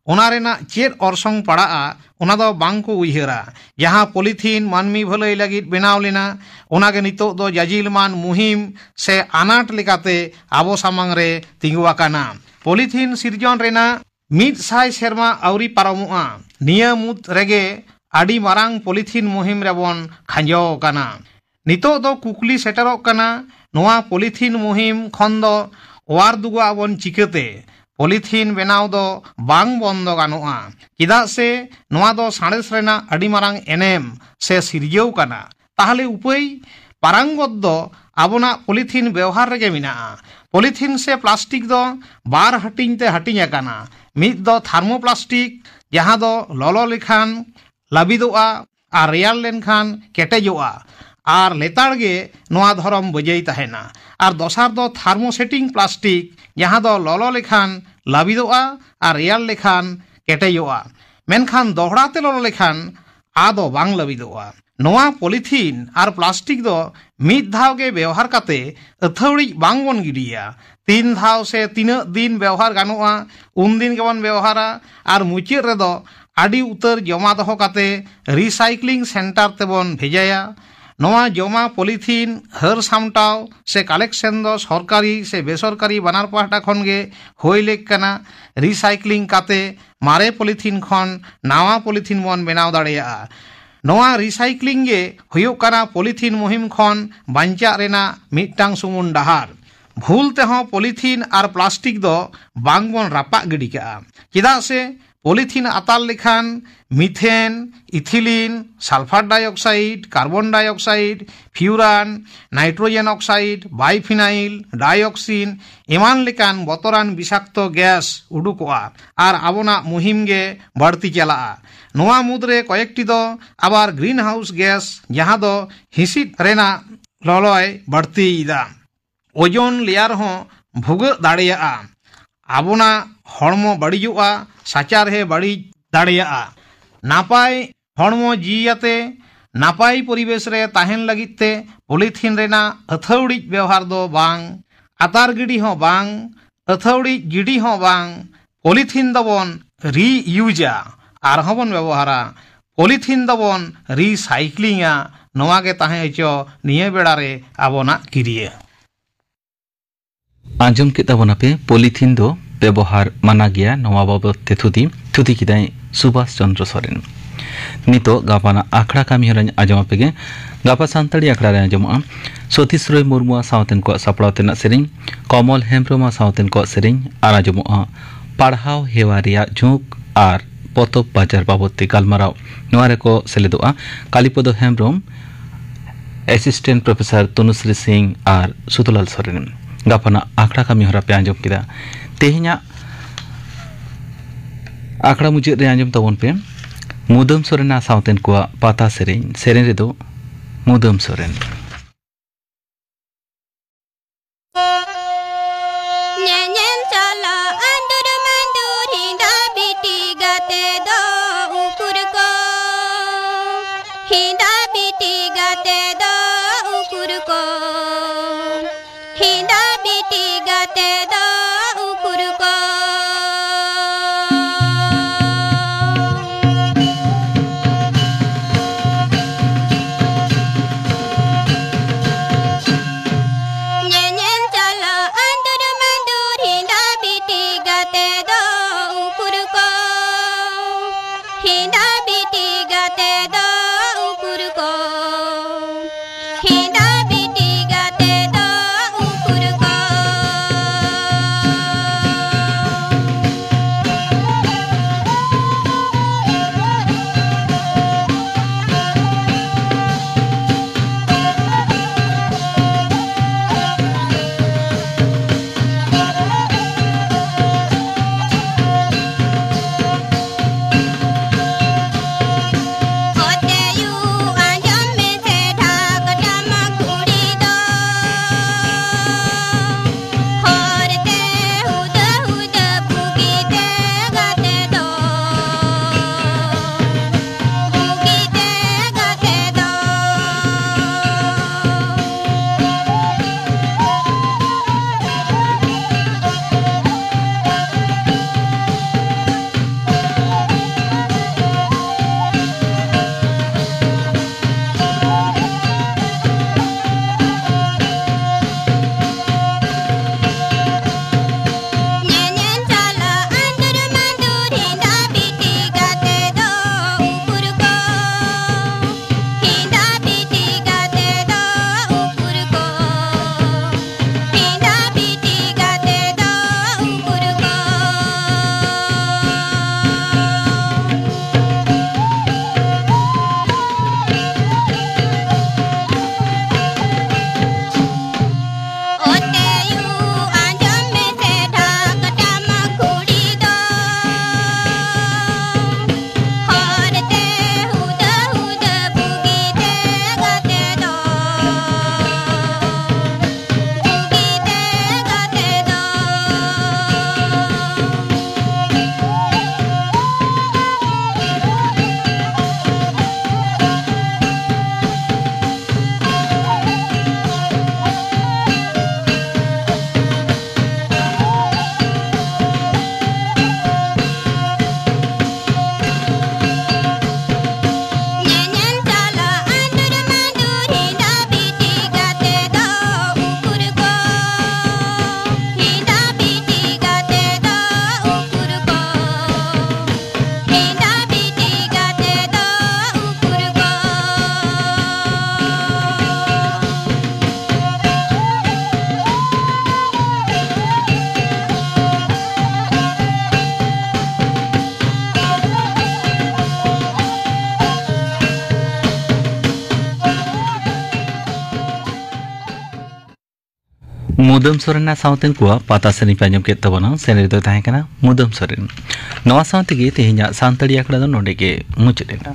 ᱚᱱᱟ ᱨᱮᱱᱟᱜ ᱪᱮᱫ ᱚᱨᱥᱚᱝ ᱯᱟᱲᱟᱜᱼᱟ, ᱚᱱᱟ ᱫᱚ ᱵᱟᱝ ᱠᱚ ᱩᱭᱦᱟᱹᱨᱟ᱾ ᱡᱟᱦᱟᱸ ᱯᱚᱞᱤᱛᱷᱤᱱ ᱢᱟᱹᱱᱢᱤ ᱵᱷᱟᱹᱞᱟᱹᱭ ᱞᱟᱹᱜᱤᱫ ᱵᱮᱱᱟᱣ ᱞᱮᱱᱟ, ᱚᱱᱟ ᱜᱮ ᱱᱤᱛᱚᱜ ᱫᱚ ᱡᱟᱡᱤᱞᱢᱟᱱ ᱢᱩᱦᱤᱢ ᱥᱮ ᱟᱱᱟᱴ ᱞᱮᱠᱟᱛᱮ ᱟᱵᱚ ᱥᱟᱢᱟᱝ ᱨᱮ ᱛᱤᱸᱜᱩ ᱟᱠᱟᱱᱟ᱾ ᱯᱚᱞᱤᱛᱷᱤᱱ ᱥᱤᱨᱡᱚᱱ ᱨᱮᱱᱟᱜ ᱢᱤᱫ ᱥᱟᱭ ᱥᱮᱨᱢᱟ ᱟᱹᱣᱨᱤ ᱯᱟᱨᱚᱢᱚᱜᱼᱟ, ᱱᱤᱭᱟᱹ ᱢᱩᱫᱽ ᱨᱮᱜᱮ ᱟᱹᱰᱤ ᱢᱟᱨᱟᱝ ᱯᱚᱞᱤᱛᱷᱤᱱ ᱢᱩᱦᱤᱢ ᱨᱮᱵᱚᱱ ᱠᱷᱟᱸᱡᱚ ᱟᱠᱟᱱᱟ᱾ ᱱᱤᱛᱚᱜ ᱫᱚ ᱠᱩᱠᱞᱤ ᱥᱮᱴᱮᱨᱚᱜ ᱠᱟᱱᱟ, ᱱᱚᱣᱟ ᱯᱚᱞᱤᱛᱷᱤᱱ ᱢᱩᱦᱤᱢ ᱠᱷᱚᱱ ᱫᱚ ᱚᱣᱟᱨ ᱫᱩᱜᱟᱜ ᱟᱵᱚᱱ ᱪᱤᱠᱟᱹᱛᱮ? ᱯᱚᱞᱤᱛᱷᱤᱱ ᱵᱮᱱᱟᱣ ᱫᱚ ᱵᱟᱝ ᱵᱚᱱᱫᱚ ᱜᱟᱱᱚᱜᱼᱟ, ᱪᱮᱫᱟᱜ ᱥᱮ ᱱᱚᱣᱟ ᱫᱚ ᱥᱟᱬᱮᱥ ᱨᱮᱱᱟᱜ ᱟᱹᱰᱤ ᱢᱟᱨᱟᱝ ᱮᱱᱮᱢ ᱥᱮ ᱥᱤᱨᱡᱟᱹᱣ ᱠᱟᱱᱟ᱾ ᱛᱟᱦᱞᱮ ᱩᱯᱟᱹᱭ? ᱯᱟᱨᱟᱝᱜᱚᱛ ᱫᱚ ᱟᱵᱚᱱᱟᱜ ᱯᱚᱞᱤᱛᱷᱤᱱ ᱵᱮᱣᱦᱟᱨ ᱨᱮᱜᱮ ᱢᱮᱱᱟᱜᱼᱟ᱾ ᱯᱚᱞᱤᱛᱷᱤᱱ ᱥᱮ ᱯᱞᱟᱥᱴᱤᱠ ᱫᱚ ᱵᱟᱨ ᱦᱟᱹᱴᱤᱧ ᱛᱮ ᱦᱟᱹᱴᱤᱧ ᱟᱠᱟᱱᱟ᱾ ᱢᱤᱫ ᱫᱚ ᱛᱷᱟᱨᱢᱳᱯᱞᱟᱥᱴᱤᱠ, ᱡᱟᱦᱟᱸ ᱫᱚ ᱞᱚᱞᱚ ᱞᱮᱠᱷᱟᱱ ᱞᱟᱹᱵᱤᱫᱚᱜᱼᱟ ᱟᱨ ᱨᱮᱭᱟᱲ ᱞᱮᱱᱠᱷᱟᱱ ᱠᱮᱴᱮᱡᱚᱜᱼᱟ ᱟᱨ ᱞᱮᱛᱟᱲ ᱜᱮ ᱱᱚᱣᱟ ᱫᱷᱚᱨᱚᱢ ᱵᱟᱹᱡᱟᱹᱭ ᱛᱟᱦᱮᱱᱟ᱾ ᱟᱨ ᱫᱚᱥᱟᱨ ᱫᱚ ᱛᱷᱟᱨᱢᱳᱥᱮᱴᱤᱝ ᱯᱞᱟᱥᱴᱤᱠ, ᱡᱟᱦᱟᱸ ᱫᱚ ᱞᱚᱞᱚ ᱞᱮᱠᱷᱟᱱ ᱞᱟᱹᱵᱤᱫᱚᱜᱼᱟ ᱟᱨ ᱨᱮᱭᱟᱲ ᱞᱮᱠᱷᱟᱱ ᱠᱮᱴᱮᱡᱚᱜᱼᱟ, ᱢᱮᱱᱠᱷᱟᱱ ᱫᱚᱦᱲᱟ ᱛᱮ ᱞᱚᱞᱚ ᱞᱮᱠᱷᱟᱱ ᱟᱫᱚ ᱵᱟᱝ ᱞᱟᱹᱵᱤᱫᱚᱜᱼᱟ᱾ ᱱᱚᱣᱟ ᱯᱚᱞᱤᱛᱷᱤᱱ ᱟᱨ ᱯᱞᱟᱥᱴᱤᱠ ᱫᱚ ᱢᱤᱫ ᱫᱷᱟᱣ ᱜᱮ ᱵᱮᱣᱦᱟᱨ ᱠᱟᱛᱮ ᱟᱹᱛᱷᱟᱹᱣᱲᱤᱡ ᱵᱟᱝ ᱵᱚᱱ ᱜᱤᱰᱤᱭᱟ᱾ ᱛᱤᱱ ᱫᱷᱟᱣ ᱥᱮ ᱛᱤᱱᱟᱹᱜ ᱫᱤᱱ ᱵᱮᱣᱦᱟᱨ ᱜᱟᱱᱚᱜᱼᱟ, ᱩᱱ ᱫᱤᱱ ᱜᱮᱵᱚᱱ ᱵᱮᱣᱦᱟᱨᱟ ᱟᱨ ᱢᱩᱪᱟᱹᱫ ᱨᱮᱫᱚ ᱟᱹᱰᱤ ᱩᱛᱟᱹᱨ ᱡᱚᱢᱟ ᱫᱚᱦᱚ ᱠᱟᱛᱮ ᱨᱤᱥᱟᱭᱠᱞᱤᱝ ᱥᱮᱱᱴᱟᱨ ᱛᱮᱵᱚᱱ ᱵᱷᱮᱡᱟᱭᱟ᱾ ᱱᱚᱣᱟ ᱡᱚᱢᱟ ᱯᱚᱞᱤᱛᱷᱤᱱ ᱦᱟᱹᱨ ᱥᱟᱢᱴᱟᱣ ᱥᱮ ᱠᱟᱞᱮᱠᱥᱚᱱ ᱫᱚ ᱥᱚᱨᱠᱟᱨᱤ ᱥᱮ ᱵᱮᱥᱚᱨᱠᱟᱨᱤ ᱵᱟᱱᱟᱨ ᱯᱟᱦᱴᱟ ᱠᱷᱚᱱ ᱜᱮ ᱦᱩᱭ ᱞᱮᱠ ᱠᱟᱱᱟ᱾ ᱨᱤᱥᱟᱭᱠᱞᱤᱝ ᱠᱟᱛᱮ ᱢᱟᱨᱮ ᱯᱚᱞᱤᱛᱷᱤᱱ ᱠᱷᱚᱱ ᱱᱟᱣᱟ ᱯᱚᱞᱤᱛᱷᱤᱱ ᱵᱚᱱ ᱵᱮᱱᱟᱣ ᱫᱟᱲᱮᱭᱟᱜᱼᱟ᱾ ᱱᱚᱣᱟ ᱨᱤᱥᱟᱭᱠᱞᱤᱝ ᱜᱮ ᱦᱩᱭᱩᱜ ᱠᱟᱱᱟ ᱯᱚᱞᱤᱛᱷᱤᱱ ᱢᱩᱦᱤᱢ ᱠᱷᱚᱱ ᱵᱟᱧᱪᱟᱜ ᱨᱮᱱᱟᱜ ᱢᱤᱫᱴᱟᱝ ᱥᱩᱢᱩᱝ ᱰᱟᱦᱟᱨ᱾ ᱵᱷᱩᱞ ᱛᱮᱦᱚᱸ ᱯᱚᱞᱤᱛᱷᱤᱱ ᱟᱨ ᱯᱞᱟᱥᱴᱤᱠ ᱫᱚ ᱵᱟᱝ ᱵᱚᱱ ᱨᱟᱯᱟᱜ ᱜᱤᱰᱤ ᱠᱟᱜᱼᱟ, ᱪᱮᱫᱟᱜ ᱥᱮ ᱯᱚᱞᱤᱛᱷᱤᱱ ᱟᱛᱟᱨ ᱞᱮᱠᱷᱟᱱ methane, ethylene, sulphur dioxide, carbon dioxide, furan, nitrogen oxide, biphenyl, dioxin ᱮᱢᱟᱱ ᱞᱮᱠᱟᱱ ᱵᱚᱛᱚᱨᱟᱱ ᱵᱤᱥᱟᱠᱛᱚ ᱜᱮᱥ ᱩᱰᱩᱠᱚᱜᱼᱟ ᱟᱨ ᱟᱵᱚᱱᱟᱜ ᱢᱩᱦᱤᱢ ᱜᱮ ᱵᱟᱹᱲᱛᱤ ᱪᱟᱞᱟᱜᱼᱟ᱾ ᱱᱚᱣᱟ ᱢᱩᱫᱽᱨᱮ ᱠᱚᱭᱮᱠᱴᱤ ᱫᱚ ᱟᱵᱟᱨ ᱜᱨᱤᱱ ᱦᱟᱣᱩᱥ ᱜᱮᱥ, ᱡᱟᱦᱟᱸ ᱫᱚ ᱦᱤᱸᱥᱤᱫ ᱨᱮᱱᱟᱜ ᱞᱚᱞᱚᱭ ᱵᱟᱹᱲᱛᱤᱭᱮᱫᱟ᱾ ᱳᱡᱳᱱ ᱞᱮᱭᱟᱨ ᱦᱚᱸ ᱵᱷᱩᱜᱟᱹᱜ ᱫᱟᱲᱮᱭᱟᱜᱼᱟ᱾ ᱟᱵᱚᱱᱟᱜ ᱦᱚᱲᱢᱚ ᱵᱟᱹᱲᱤᱡᱚᱜᱼᱟ, ᱥᱟᱪᱟᱨᱦᱮ ᱵᱟᱹᱲᱤᱡ ᱫᱟᱲᱮᱭᱟᱜᱼᱟ᱾ ᱱᱟᱯᱟᱭ ᱦᱚᱲᱢᱚ ᱡᱤᱣᱤᱭᱟᱛᱮ ᱱᱟᱯᱟᱭ ᱯᱚᱨᱤᱵᱮᱥ ᱨᱮ ᱛᱟᱦᱮᱱ ᱞᱟᱹᱜᱤᱫ ᱛᱮ ᱯᱚᱞᱤᱛᱷᱤᱱ ᱨᱮᱱᱟᱜ ᱟᱹᱛᱷᱟᱹᱣᱲᱤᱡ ᱵᱮᱣᱦᱟᱨ ᱫᱚ ᱵᱟᱝ, ᱟᱛᱟᱨ ᱜᱤᱰᱤ ᱦᱚᱸ ᱵᱟᱝ, ᱟᱹᱛᱷᱟᱹᱣᱲᱤᱡ ᱜᱤᱰᱤ ᱦᱚᱸ ᱵᱟᱝ, ᱯᱚᱞᱤᱛᱷᱤᱱ ᱫᱚᱵᱚᱱ ᱨᱤᱭᱩᱡᱟ, ᱟᱨᱦᱚᱸ ᱵᱚᱱ ᱵᱮᱵᱚᱦᱟᱨᱟ, ᱯᱚᱞᱤᱛᱷᱤᱱ ᱫᱚᱵᱚᱱ ᱨᱤᱥᱟᱭᱠᱞᱤᱝᱟ᱾ ᱱᱚᱣᱟ ᱜᱮ ᱛᱟᱦᱮᱸ ᱦᱚᱪᱚ ᱱᱤᱭᱟᱹ ᱵᱮᱲᱟ ᱨᱮ ᱟᱵᱚᱱᱟᱜ ᱠᱤᱨᱤᱭᱟᱹ᱾ ᱟᱸᱡᱚᱢ ᱠᱮᱫ ᱛᱟᱵᱚᱱᱟᱯᱮ, ᱯᱚᱞᱤᱛᱷᱤᱱ ᱫᱚ ᱵᱮᱵᱚᱦᱟᱨ ᱢᱟᱱᱟ ᱜᱮᱭᱟ᱾ ᱱᱚᱣᱟ ᱵᱟᱵᱚᱫ ᱛᱮ ᱛᱷᱩᱛᱤ, ᱛᱷᱩᱛᱤ ᱠᱮᱫᱟᱭ ᱥᱩᱵᱷᱟᱥ ᱪᱚᱱᱫᱨᱚ ᱥᱚᱨᱮᱱ᱾ ᱱᱤᱛᱚᱜ ᱜᱟᱯᱟᱱᱟᱜ ᱟᱠᱷᱲᱟ ᱠᱟᱹᱢᱤ ᱦᱚᱨᱟᱧ ᱟᱸᱡᱚᱢ ᱟᱯᱮ ᱜᱮ᱾ ᱜᱟᱯᱟ ᱥᱟᱱᱛᱟᱲᱤ ᱟᱠᱷᱲᱟ ᱨᱮ ᱟᱸᱡᱚᱢᱚᱜᱼᱟ ᱥᱚᱛᱤᱥ ᱨᱚᱭ ᱢᱩᱨᱢᱩᱣᱟᱜ ᱥᱟᱶᱛᱮᱱ ᱠᱚᱣᱟᱜ ᱥᱟᱯᱲᱟᱣ ᱛᱮᱱᱟᱜ ᱥᱮᱨᱮᱧ, ᱠᱚᱢᱚᱞ ᱦᱮᱢᱵᱽᱨᱚᱢᱟᱜ ᱥᱟᱶᱛᱮᱱ ᱠᱚᱣᱟᱜ ᱥᱮᱨᱮᱧ, ᱟᱨ ᱟᱸᱡᱚᱢᱚᱜᱼᱟ ᱯᱟᱲᱦᱟᱣ ᱦᱮᱣᱟ ᱨᱮᱭᱟᱜ ᱡᱷᱩᱸᱠ ᱟᱨ ᱯᱚᱛᱚᱵ ᱵᱟᱡᱟᱨ ᱵᱟᱵᱚᱫ ᱛᱮ ᱜᱟᱞᱢᱟᱨᱟᱣ᱾ ᱱᱚᱣᱟ ᱨᱮᱠᱚ ᱥᱮᱞᱮᱫᱚᱜᱼᱟ ᱠᱟᱞᱤᱯᱚᱫᱚ ᱦᱮᱢᱵᱽᱨᱚᱢ, ᱮᱥᱤᱥᱴᱮᱱᱴ ᱯᱨᱚᱯᱷᱮᱥᱚᱨ ᱛᱚᱱᱩᱥᱨᱤ ᱥᱤᱝ ᱟᱨ ᱥᱩᱫᱷᱩᱞᱟᱞ ᱥᱚᱨᱮᱱ᱾ ᱜᱟᱯᱟᱱᱟᱜ ᱟᱠᱷᱲᱟ ᱠᱟᱹᱢᱤ ᱦᱚᱨᱟ ᱯᱮ ᱟᱸᱡᱚᱢ ᱠᱮᱫᱟ᱾ ᱛᱮᱦᱮᱧᱟᱜ ᱟᱠᱷᱲᱟ ᱢᱩᱪᱟᱹᱫ ᱨᱮ ᱟᱸᱡᱚᱢ ᱛᱟᱵᱚᱱ ᱯᱮ ᱢᱩᱫᱟᱹᱢ ᱥᱚᱨᱮᱱᱟᱜ ᱥᱟᱶᱛᱮᱱ ᱠᱚᱣᱟᱜ ᱯᱟᱛᱟ ᱥᱮᱨᱮᱧ᱾ ᱥᱮᱨᱮᱧ ᱨᱮᱫᱚ ᱢᱩᱫᱟᱹᱢ ᱥᱚᱨᱮᱱ᱾ ᱧᱮᱧᱮᱞ ᱪᱟᱞᱟᱜ ᱟᱸᱫᱩᱨ ᱢᱟᱸᱫᱩᱨ ᱦᱤᱸᱫᱟ ᱵᱤᱴᱤ ᱜᱟᱛᱮ ᱫᱚ ᱩᱠᱩᱨ ᱠᱚ? ᱦᱤᱸᱫᱟ ᱵᱤᱴᱤ ᱜᱟᱛᱮ ᱫᱚ ᱩᱠᱩᱨ ᱠᱚ? ᱦᱤᱸᱫᱟ ᱵᱤᱴᱤ ᱜᱟᱛᱮ ᱫᱚ ᱩᱠᱩᱨ ᱠᱚ? ᱧᱮᱧᱮᱞ ᱪᱟᱞᱟᱜ ᱟᱸᱫᱩᱨ ᱢᱟᱸᱫᱩᱨ ᱦᱤᱸᱫᱟ ᱵᱤᱴᱤ ᱜᱟᱛᱮ ᱫᱚ ᱩᱠᱩᱨ ᱠᱚ? ᱦᱤᱸᱫᱟ ᱵᱤᱴᱤ ᱜᱟᱛᱮ ᱫᱚ ᱩᱠᱩᱨ ᱠᱚ? ᱢᱩᱫᱟᱹᱢ ᱥᱚᱨᱮᱱᱟᱜ ᱥᱟᱶᱛᱮ ᱠᱚᱣᱟᱜ ᱯᱟᱛᱟ ᱥᱮᱨᱮᱧ ᱯᱮ ᱟᱸᱡᱚᱢ ᱠᱮᱫ ᱛᱟᱵᱚᱱᱟ᱾ ᱥᱮᱨᱮᱧ ᱫᱚᱭ ᱛᱟᱦᱮᱸ ᱠᱟᱱᱟ ᱢᱩᱫᱟᱹᱢ ᱥᱚᱨᱮᱱ᱾ ᱱᱚᱣᱟ ᱥᱟᱶ ᱛᱮᱜᱮ ᱛᱮᱦᱮᱧᱟᱜ ᱥᱟᱱᱛᱟᱲᱤ ᱟᱠᱷᱲᱟ ᱫᱚ ᱱᱚᱰᱮ ᱜᱮ ᱢᱩᱪᱟᱹᱫ ᱮᱱᱟ᱾